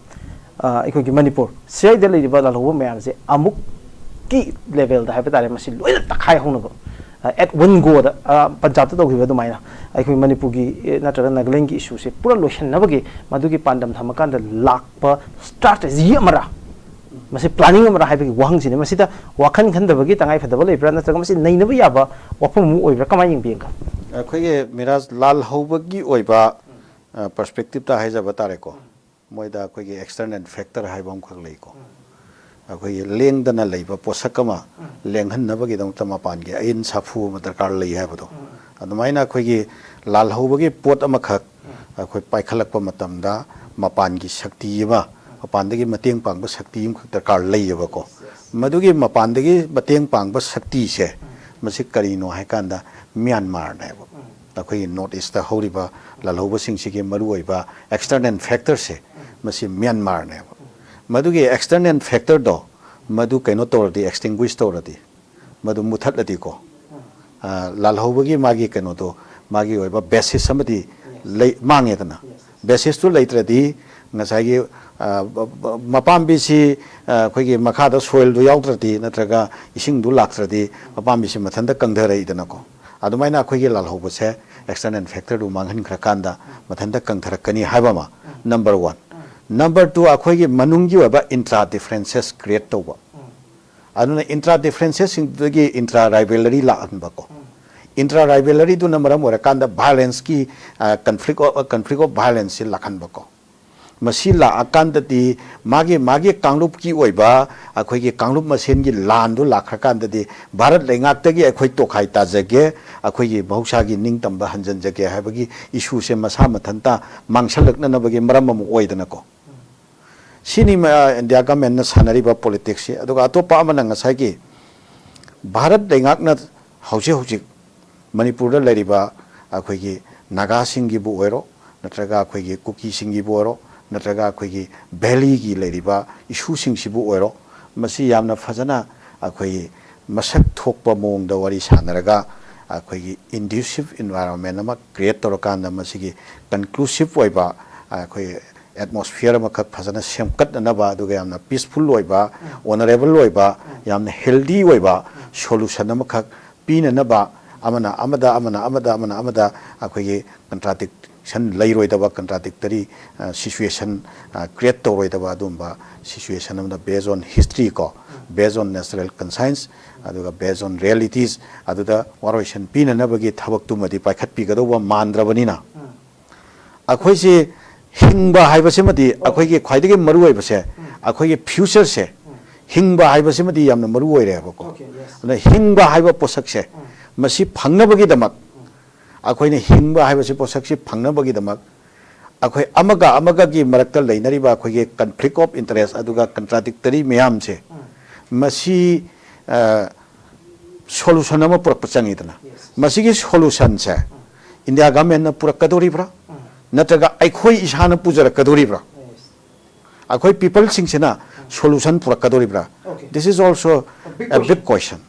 ꯑꯩꯈꯣꯏꯒꯤ ꯃꯅꯤꯄꯨꯔ ꯁꯤꯗ ꯂꯩꯔꯤꯕ ꯂꯥꯜꯍꯧꯕ ꯃꯌꯥꯝꯁꯦ ꯑꯃꯨꯛꯀꯤ levelꯗ ꯍꯥꯏꯕ ꯇꯥꯔꯦ ꯃꯁꯤ ꯂꯣꯏꯅ ꯇꯛꯈꯥꯏ ꯍꯧꯅꯕ, at one goꯗ ꯄꯟꯖꯥꯕꯇ ꯇꯧꯈꯤꯕ ꯑꯗꯨꯃꯥꯏꯅ ꯑꯩꯈꯣꯏ ꯃꯅꯤꯄꯨꯔꯒꯤ ꯅꯠꯇ꯭ꯔꯒ ꯅꯥꯒꯥꯂꯦꯟꯒꯤ issueꯁꯦ ꯄꯨꯔꯥ ꯂꯣꯏꯁꯤꯟꯅꯕꯒꯤ ꯃꯗꯨꯒꯤ ꯄꯥꯟꯗꯝ ꯊꯝꯃꯀꯥꯟꯗ ꯂꯥꯛꯄ strategy ꯑꯃꯔ, ꯃꯁꯤ planning ꯑꯃꯔ ꯍꯥꯏꯕꯒꯤ ꯋꯥꯍꯪꯁꯤꯅꯤ꯫ ꯃꯁꯤꯗ ꯋꯥꯈꯜ ꯈꯟꯗꯕꯒꯤ ꯇꯉꯥꯏ ꯐꯗꯕ ꯂꯩꯕ꯭ꯔꯥ ꯅꯠꯇ꯭ꯔꯒ ꯃꯁꯤ ꯅꯩꯅꯕ ꯌꯥꯕ ꯋꯥꯐꯝ ꯑꯃ ꯑꯣꯏꯕ꯭ꯔꯥ, ꯀꯃꯥꯏꯅ ꯌꯦꯡꯕꯤꯒꯦ? ꯑꯩꯈꯣꯏꯒꯤ ꯃꯤꯔꯥꯖ ꯂꯥꯜꯍꯧꯕꯒꯤ ꯑꯣꯏꯕ perspectiveꯇ ꯍꯥꯏꯖꯕ ꯇꯥꯔꯦꯀꯣ, ꯃꯣꯏꯗ ꯑꯩꯈꯣꯏꯒꯤ external factor ꯍꯥꯏꯕ ꯑꯃꯈꯛ ꯂꯩꯀꯣ꯫ ꯑꯩꯈꯣꯏꯒꯤ ꯂꯦꯡꯗꯅ ꯂꯩꯕ ꯄꯣꯠꯁꯛ ꯑꯃ ꯂꯦꯡꯍꯟꯅꯕꯒꯤꯗꯃꯛꯇ ꯃꯄꯥꯟꯒꯤ ꯑꯏꯟ ꯁꯥꯐꯨ ꯑꯃ ꯗꯔꯀꯥꯔ ꯂꯩ ꯍꯥꯏꯕꯗꯣ, ꯑꯗꯨꯃꯥꯏꯅ ꯑꯩꯈꯣꯏꯒꯤ ꯂꯥꯜꯍꯧꯕꯒꯤ ꯄꯣꯠ ꯑꯃꯈꯛ ꯑꯩꯈꯣꯏ ꯄꯥꯏꯈꯠꯂꯛꯄ ꯃꯇꯝꯗ ꯃꯄꯥꯟꯒꯤ ꯁꯛꯇꯤ ꯑꯃ, ꯃꯄꯥꯟꯗꯒꯤ ꯃꯇꯦꯡ ꯄꯥꯡꯕ ꯁꯛꯇꯤ ꯑꯃꯈꯛ ꯗꯔꯀꯥꯔ ꯂꯩꯌꯦꯕꯀꯣ꯫ ꯃꯗꯨꯒꯤ ꯃꯄꯥꯟꯗꯒꯤ ꯃꯇꯦꯡ ꯄꯥꯡꯕ ꯁꯛꯇꯤꯁꯦ ꯃꯁꯤ ꯀꯔꯤꯅꯣ ꯍꯥꯏꯀꯥꯟꯗ ꯃ꯭ꯌꯥꯟꯃꯥꯔꯅꯦꯕ꯫ ꯑꯩꯈꯣꯏꯒꯤ North Eastꯇ ꯍꯧꯔꯤꯕ ꯂꯥꯜꯍꯧꯕꯁꯤꯡꯁꯤꯒꯤ ꯃꯔꯨꯑꯣꯏꯕ external factorꯁꯦ ꯃꯁꯤ ꯃ꯭ꯌꯥꯟꯃꯥꯔꯅꯦꯕ꯫ ꯃꯗꯨꯒꯤ external factorꯗꯣ ꯃꯗꯨ ꯀꯩꯅꯣ ꯇꯧꯔꯗꯤ, ꯑꯦꯛꯁꯇꯤꯡꯒ꯭ꯋꯤꯁ ꯇꯧꯔꯗꯤ, ꯃꯗꯨ ꯃꯨꯊꯠꯂꯗꯤꯀꯣ, ꯑ, ꯂꯥꯜꯍꯧꯕꯒꯤ ꯃꯥꯒꯤ ꯀꯩꯅꯣꯗꯣ, ꯃꯥꯒꯤ ꯑꯣꯏꯕ ꯕꯦꯁꯤꯁ ꯑꯃꯗꯤ ꯂꯩ, ꯃꯥꯡꯉꯦꯗꯅ꯫ ꯕꯦꯁꯤꯁꯇꯨ ꯂꯩꯇ꯭ꯔꯗꯤ ꯉꯁꯥꯏꯒꯤ, ꯑ, ꯕ-, ꯕ-, ꯃꯄꯥꯝꯕꯤꯁꯤ, ꯑ, ꯑꯩꯈꯣꯏꯒꯤ ꯃꯈꯥꯗ ꯁꯣꯏꯜꯗꯨ ꯌꯥꯎꯗ꯭ꯔꯗꯤ ꯅꯠꯇ꯭ꯔꯒ ꯏꯁꯤꯡꯗꯨ ꯂꯥꯛꯇ꯭ꯔꯗꯤ ꯃꯄꯥꯝꯕꯤꯁꯤ ꯃꯊꯟꯇ ꯀꯪꯊꯔꯛꯏꯗꯅꯀꯣ꯫ ꯑꯗꯨꯃꯥꯏꯅ ꯑꯩꯈꯣꯏꯒꯤ ꯂꯥꯜꯍꯧꯕꯁꯦ ꯑꯦꯛꯁꯇꯔꯅꯦꯜ ꯐꯦꯛꯇꯔꯗꯨ ꯃꯥꯡꯍꯟꯈ꯭ꯔꯀꯥꯟꯗ ꯃꯊꯟꯇ ꯀꯪꯊꯔꯛꯀꯅꯤ ꯍꯥꯏꯕ ꯑꯃ, ꯅꯝꯕꯔ ꯋꯥꯟ꯫ ꯅꯝꯕꯔ ꯇꯨ, ꯑꯩꯈꯣꯏꯒꯤ ꯃꯅꯨꯡꯒꯤ ꯑꯣꯏꯕ ꯏꯟꯇ꯭ꯔꯥ ꯗꯤꯐ꯭ꯔꯦꯟꯁꯦꯁ ꯀ꯭ꯔꯤꯌꯦꯠ ꯇꯧꯕ꯫ ꯑꯗꯨꯅ ꯏꯟꯇ꯭ꯔꯥ ꯗꯤꯐ꯭ꯔꯦꯟꯁꯦꯁꯁꯤꯡꯗꯨꯗꯒꯤ ꯏꯟꯇ꯭ꯔꯥ ꯔꯥꯏꯕꯦꯂꯔꯤ ꯂꯥꯛꯍꯟꯕꯀꯣ꯫ ꯏꯟꯇ꯭ꯔꯥ ꯔꯥꯏꯕꯦꯂꯔꯤꯗꯨꯅ ꯃꯔꯝ ꯑꯣꯏꯔꯀꯥꯟꯗ ꯚꯥꯏꯂꯦꯟꯁꯀꯤ, ꯑ, ꯀꯟꯐ꯭ꯂꯤꯛ ꯑꯣꯐ, ꯀꯟꯐ꯭ꯂꯤꯛ ꯑꯣꯐ ꯚꯥꯏꯂꯦꯟꯁꯁꯤ ꯂꯥꯛꯍꯟꯕꯀꯣ꯫ ꯃꯁꯤ ꯂꯥꯛꯑꯀꯥꯟꯗꯗꯤ ꯃꯥꯒꯤ, ꯃꯥꯒꯤ ꯀꯥꯡꯂꯨꯞꯀꯤ ꯑꯣꯏꯕ, ꯑꯩꯈꯣꯏꯒꯤ ꯀꯥꯡꯂꯨꯞ ꯃꯁꯦꯟꯒꯤ ꯂꯥꯟꯗꯨ ꯂꯥꯛꯈ꯭ꯔꯀꯥꯟꯗꯗꯤ ꯚꯥꯔꯠ ꯂꯩꯉꯥꯛꯇꯒꯤ ꯑꯩꯈꯣꯏ ꯇꯣꯈꯥꯏ ꯇꯥꯖꯒꯦ, ꯑꯩꯈꯣꯏꯒꯤ ꯃꯍꯧꯁꯥꯒꯤ ꯅꯤꯡꯇꯝꯕ ꯍꯟꯖꯟꯖꯒꯦ ꯍꯥꯏꯕꯒꯤ ꯏꯁꯨꯁꯦ ꯃꯁꯥ ꯃꯊꯟꯇ ꯃꯥꯡꯁꯜꯂꯛꯅꯅꯕꯒꯤ ꯃꯔꯝ ꯑꯃ ꯑꯣꯏꯗꯅꯀꯣ꯫ ꯁꯤꯅꯤ ꯃ-, ꯏꯟꯗꯤꯌꯥ ꯒꯃꯦꯟꯅ ꯁꯥꯟꯅꯔꯤꯕ ꯄꯣꯂꯤꯇꯤꯛꯁꯁꯤ꯫ ꯑꯗꯨꯒ ꯑꯇꯣꯞꯄ ꯑꯃꯅ ꯉꯁꯥꯏꯒꯤ ꯚꯥꯔꯠ ꯂꯩꯉꯥꯛꯅ ꯍꯧꯖꯤꯛ ꯍꯧꯖꯤꯛ ꯃꯅꯤꯄꯨꯔꯗ ꯂꯩꯔꯤꯕ ꯑꯩꯈꯣꯏꯒꯤ ꯅꯥꯒꯥꯁꯤꯡꯒꯤꯕꯨ ꯑꯣꯏꯔꯣ, ꯅꯠꯇ꯭ꯔꯒ ꯑꯩꯈꯣꯏꯒꯤ ꯀꯨꯀꯤꯁꯤꯡꯒꯤꯕꯨ ꯑꯣꯏꯔꯣ, ꯅꯠꯇ꯭ꯔꯒ ꯑꯩꯈꯣꯏꯒꯤ ꯚꯦꯂꯤꯒꯤ ꯂꯩꯔꯤꯕ ꯏꯁꯨꯁꯤꯡꯁꯤꯕꯨ ꯑꯣꯏꯔꯣ, ꯃꯁꯤ ꯌꯥꯝꯅ ꯐꯖꯅ ꯑꯩꯈꯣꯏꯒꯤ ꯃꯁꯛ ꯊꯣꯛꯄ ꯃꯑꯣꯡꯗ ꯋꯥꯔꯤ ꯁꯥꯟꯅꯔꯒ ꯑꯩꯈꯣꯏꯒꯤ ꯏꯟꯗ꯭ꯌꯨꯁꯤꯞ ꯏꯟꯚꯥꯏꯔꯣꯟꯃꯦꯟ ꯑꯃ ꯀ꯭ꯔꯤꯌꯦꯠ ꯇꯧꯔꯀꯥꯟꯗ ꯃꯁꯤꯒꯤ ꯀꯟꯀ꯭ꯂꯨꯁꯤꯞ ꯑꯣꯏꯕ ꯑꯩꯈꯣꯏ ꯑꯦꯠꯃꯣꯁꯐꯤꯌꯔ ꯑꯃꯈꯛ ꯐꯖꯅ ꯁꯦꯝꯒꯠꯅꯅꯕ, ꯑꯗꯨꯒ ꯌꯥꯝꯅ ꯄꯤꯁꯐꯨꯜ ꯑꯣꯏꯕ, ꯑꯣꯅꯔꯦꯕꯜ ꯑꯣꯏꯕ, ꯌꯥꯝꯅ ꯍꯦꯜꯗꯤ ꯑꯣꯏꯕ ꯁꯣꯂꯨꯁꯟ ꯑꯃꯈꯛ ꯄꯤꯅꯅꯕ, ꯑꯃꯅ ꯑꯃꯗ, ꯑꯃꯅ ꯑꯃꯗ, ꯑꯃꯅ ꯑꯃꯗ ꯑꯩꯈꯣꯏꯒꯤ ꯀꯟꯇ꯭ꯔꯥꯗꯤꯛꯁꯟ ꯂꯩꯔꯣꯏꯗꯕ, ꯀꯟꯇ꯭ꯔꯥꯗꯤꯛꯇꯔꯤ ꯁꯤꯆꯨꯋꯦꯁꯟ ꯀ꯭ꯔꯤꯌꯦꯠ ꯇꯧꯔꯣꯏꯗꯕ ꯑꯗꯨꯒꯨꯝꯕ ꯁꯤꯆꯨꯋꯦꯁꯟ ꯑꯃꯗ, based on history ꯀꯣ, based on natural conscience, ꯑꯗꯨꯒ based on realities, ꯑꯗꯨꯗ ꯋꯥꯔꯣꯏꯁꯤꯟ ꯄꯤꯅꯅꯕꯒꯤ ꯊꯕꯛꯇꯨꯃꯗꯤ ꯄꯥꯏꯈꯠꯄꯤꯒꯗꯧꯕ ꯃꯥꯟꯗ꯭ꯔꯕꯅꯤꯅ, ꯑꯩꯈꯣꯏꯁꯤ ꯍꯤꯡꯕ ꯍꯥꯏꯕꯁꯤꯃꯗꯤ ꯑꯩꯈꯣꯏꯒꯤ ꯈ꯭ꯋꯥꯏꯗꯒꯤ ꯃꯔꯨ ꯑꯣꯏꯕꯁꯦ, ꯑꯩꯈꯣꯏꯒꯤ ꯐ꯭ꯌꯨꯆꯔꯁꯦ, ꯍꯤꯡꯕ ꯍꯥꯏꯕꯁꯤꯃꯗꯤ ꯌꯥꯝꯅ ꯃꯔꯨ ꯑꯣꯏꯔꯦꯕꯀꯣ꯫ ꯑꯗꯨꯅ ꯍꯤꯡꯕ ꯍꯥꯏꯕ ꯄꯣꯠꯁꯛꯁꯦ, ꯃꯁꯤ ꯐꯪꯅꯕꯒꯤꯗꯃꯛ, ꯑꯩꯈꯣꯏꯅ ꯍꯤꯡꯕ ꯍꯥꯏꯕꯁꯤ ꯄꯣꯠꯁꯛꯁꯤ ꯐꯪꯅꯕꯒꯤꯗꯃꯛ, ꯑꯩꯈꯣꯏ ꯑꯃꯒ ꯑꯃꯒꯒꯤ ꯃꯔꯛꯇ ꯂꯩꯅꯔꯤꯕ ꯑꯩꯈꯣꯏꯒꯤ ꯀꯟꯐ꯭ꯂꯤꯛ ꯑꯣꯐ ꯏꯟꯇꯔꯦꯁ ꯑꯗꯨꯒ ꯀꯟꯇ꯭ꯔꯥꯗꯤꯛꯇꯔꯤ ꯃꯌꯥꯝꯁꯦ, ꯃꯁꯤ, ꯑ, ꯁꯣꯂꯨꯁꯟ ꯑꯃ ꯄꯨꯔꯛꯄ ꯆꯪꯉꯤꯗꯅ꯫ ꯃꯁꯤꯒꯤ ꯁꯣꯂꯨꯁꯟꯁꯦ ꯏꯟꯗꯤꯌꯥ ꯒꯃꯦꯟꯅ ꯄꯨꯔꯛꯀꯗꯧꯔꯤꯕ꯭ꯔꯥ, ꯅꯠꯇ꯭ꯔꯒ ꯑꯩꯈꯣꯏ ꯏꯁꯥꯅ ꯄꯨꯖꯔꯛꯀꯗꯧꯔꯤꯕ꯭ꯔꯥ? ꯑꯩꯈꯣꯏ ꯄꯤꯄꯜꯁꯤꯡꯁꯤꯅ solution ꯄꯨꯔꯛꯀꯗꯧꯔꯤꯕ꯭ꯔꯥ? Okay. This is also Big a big question.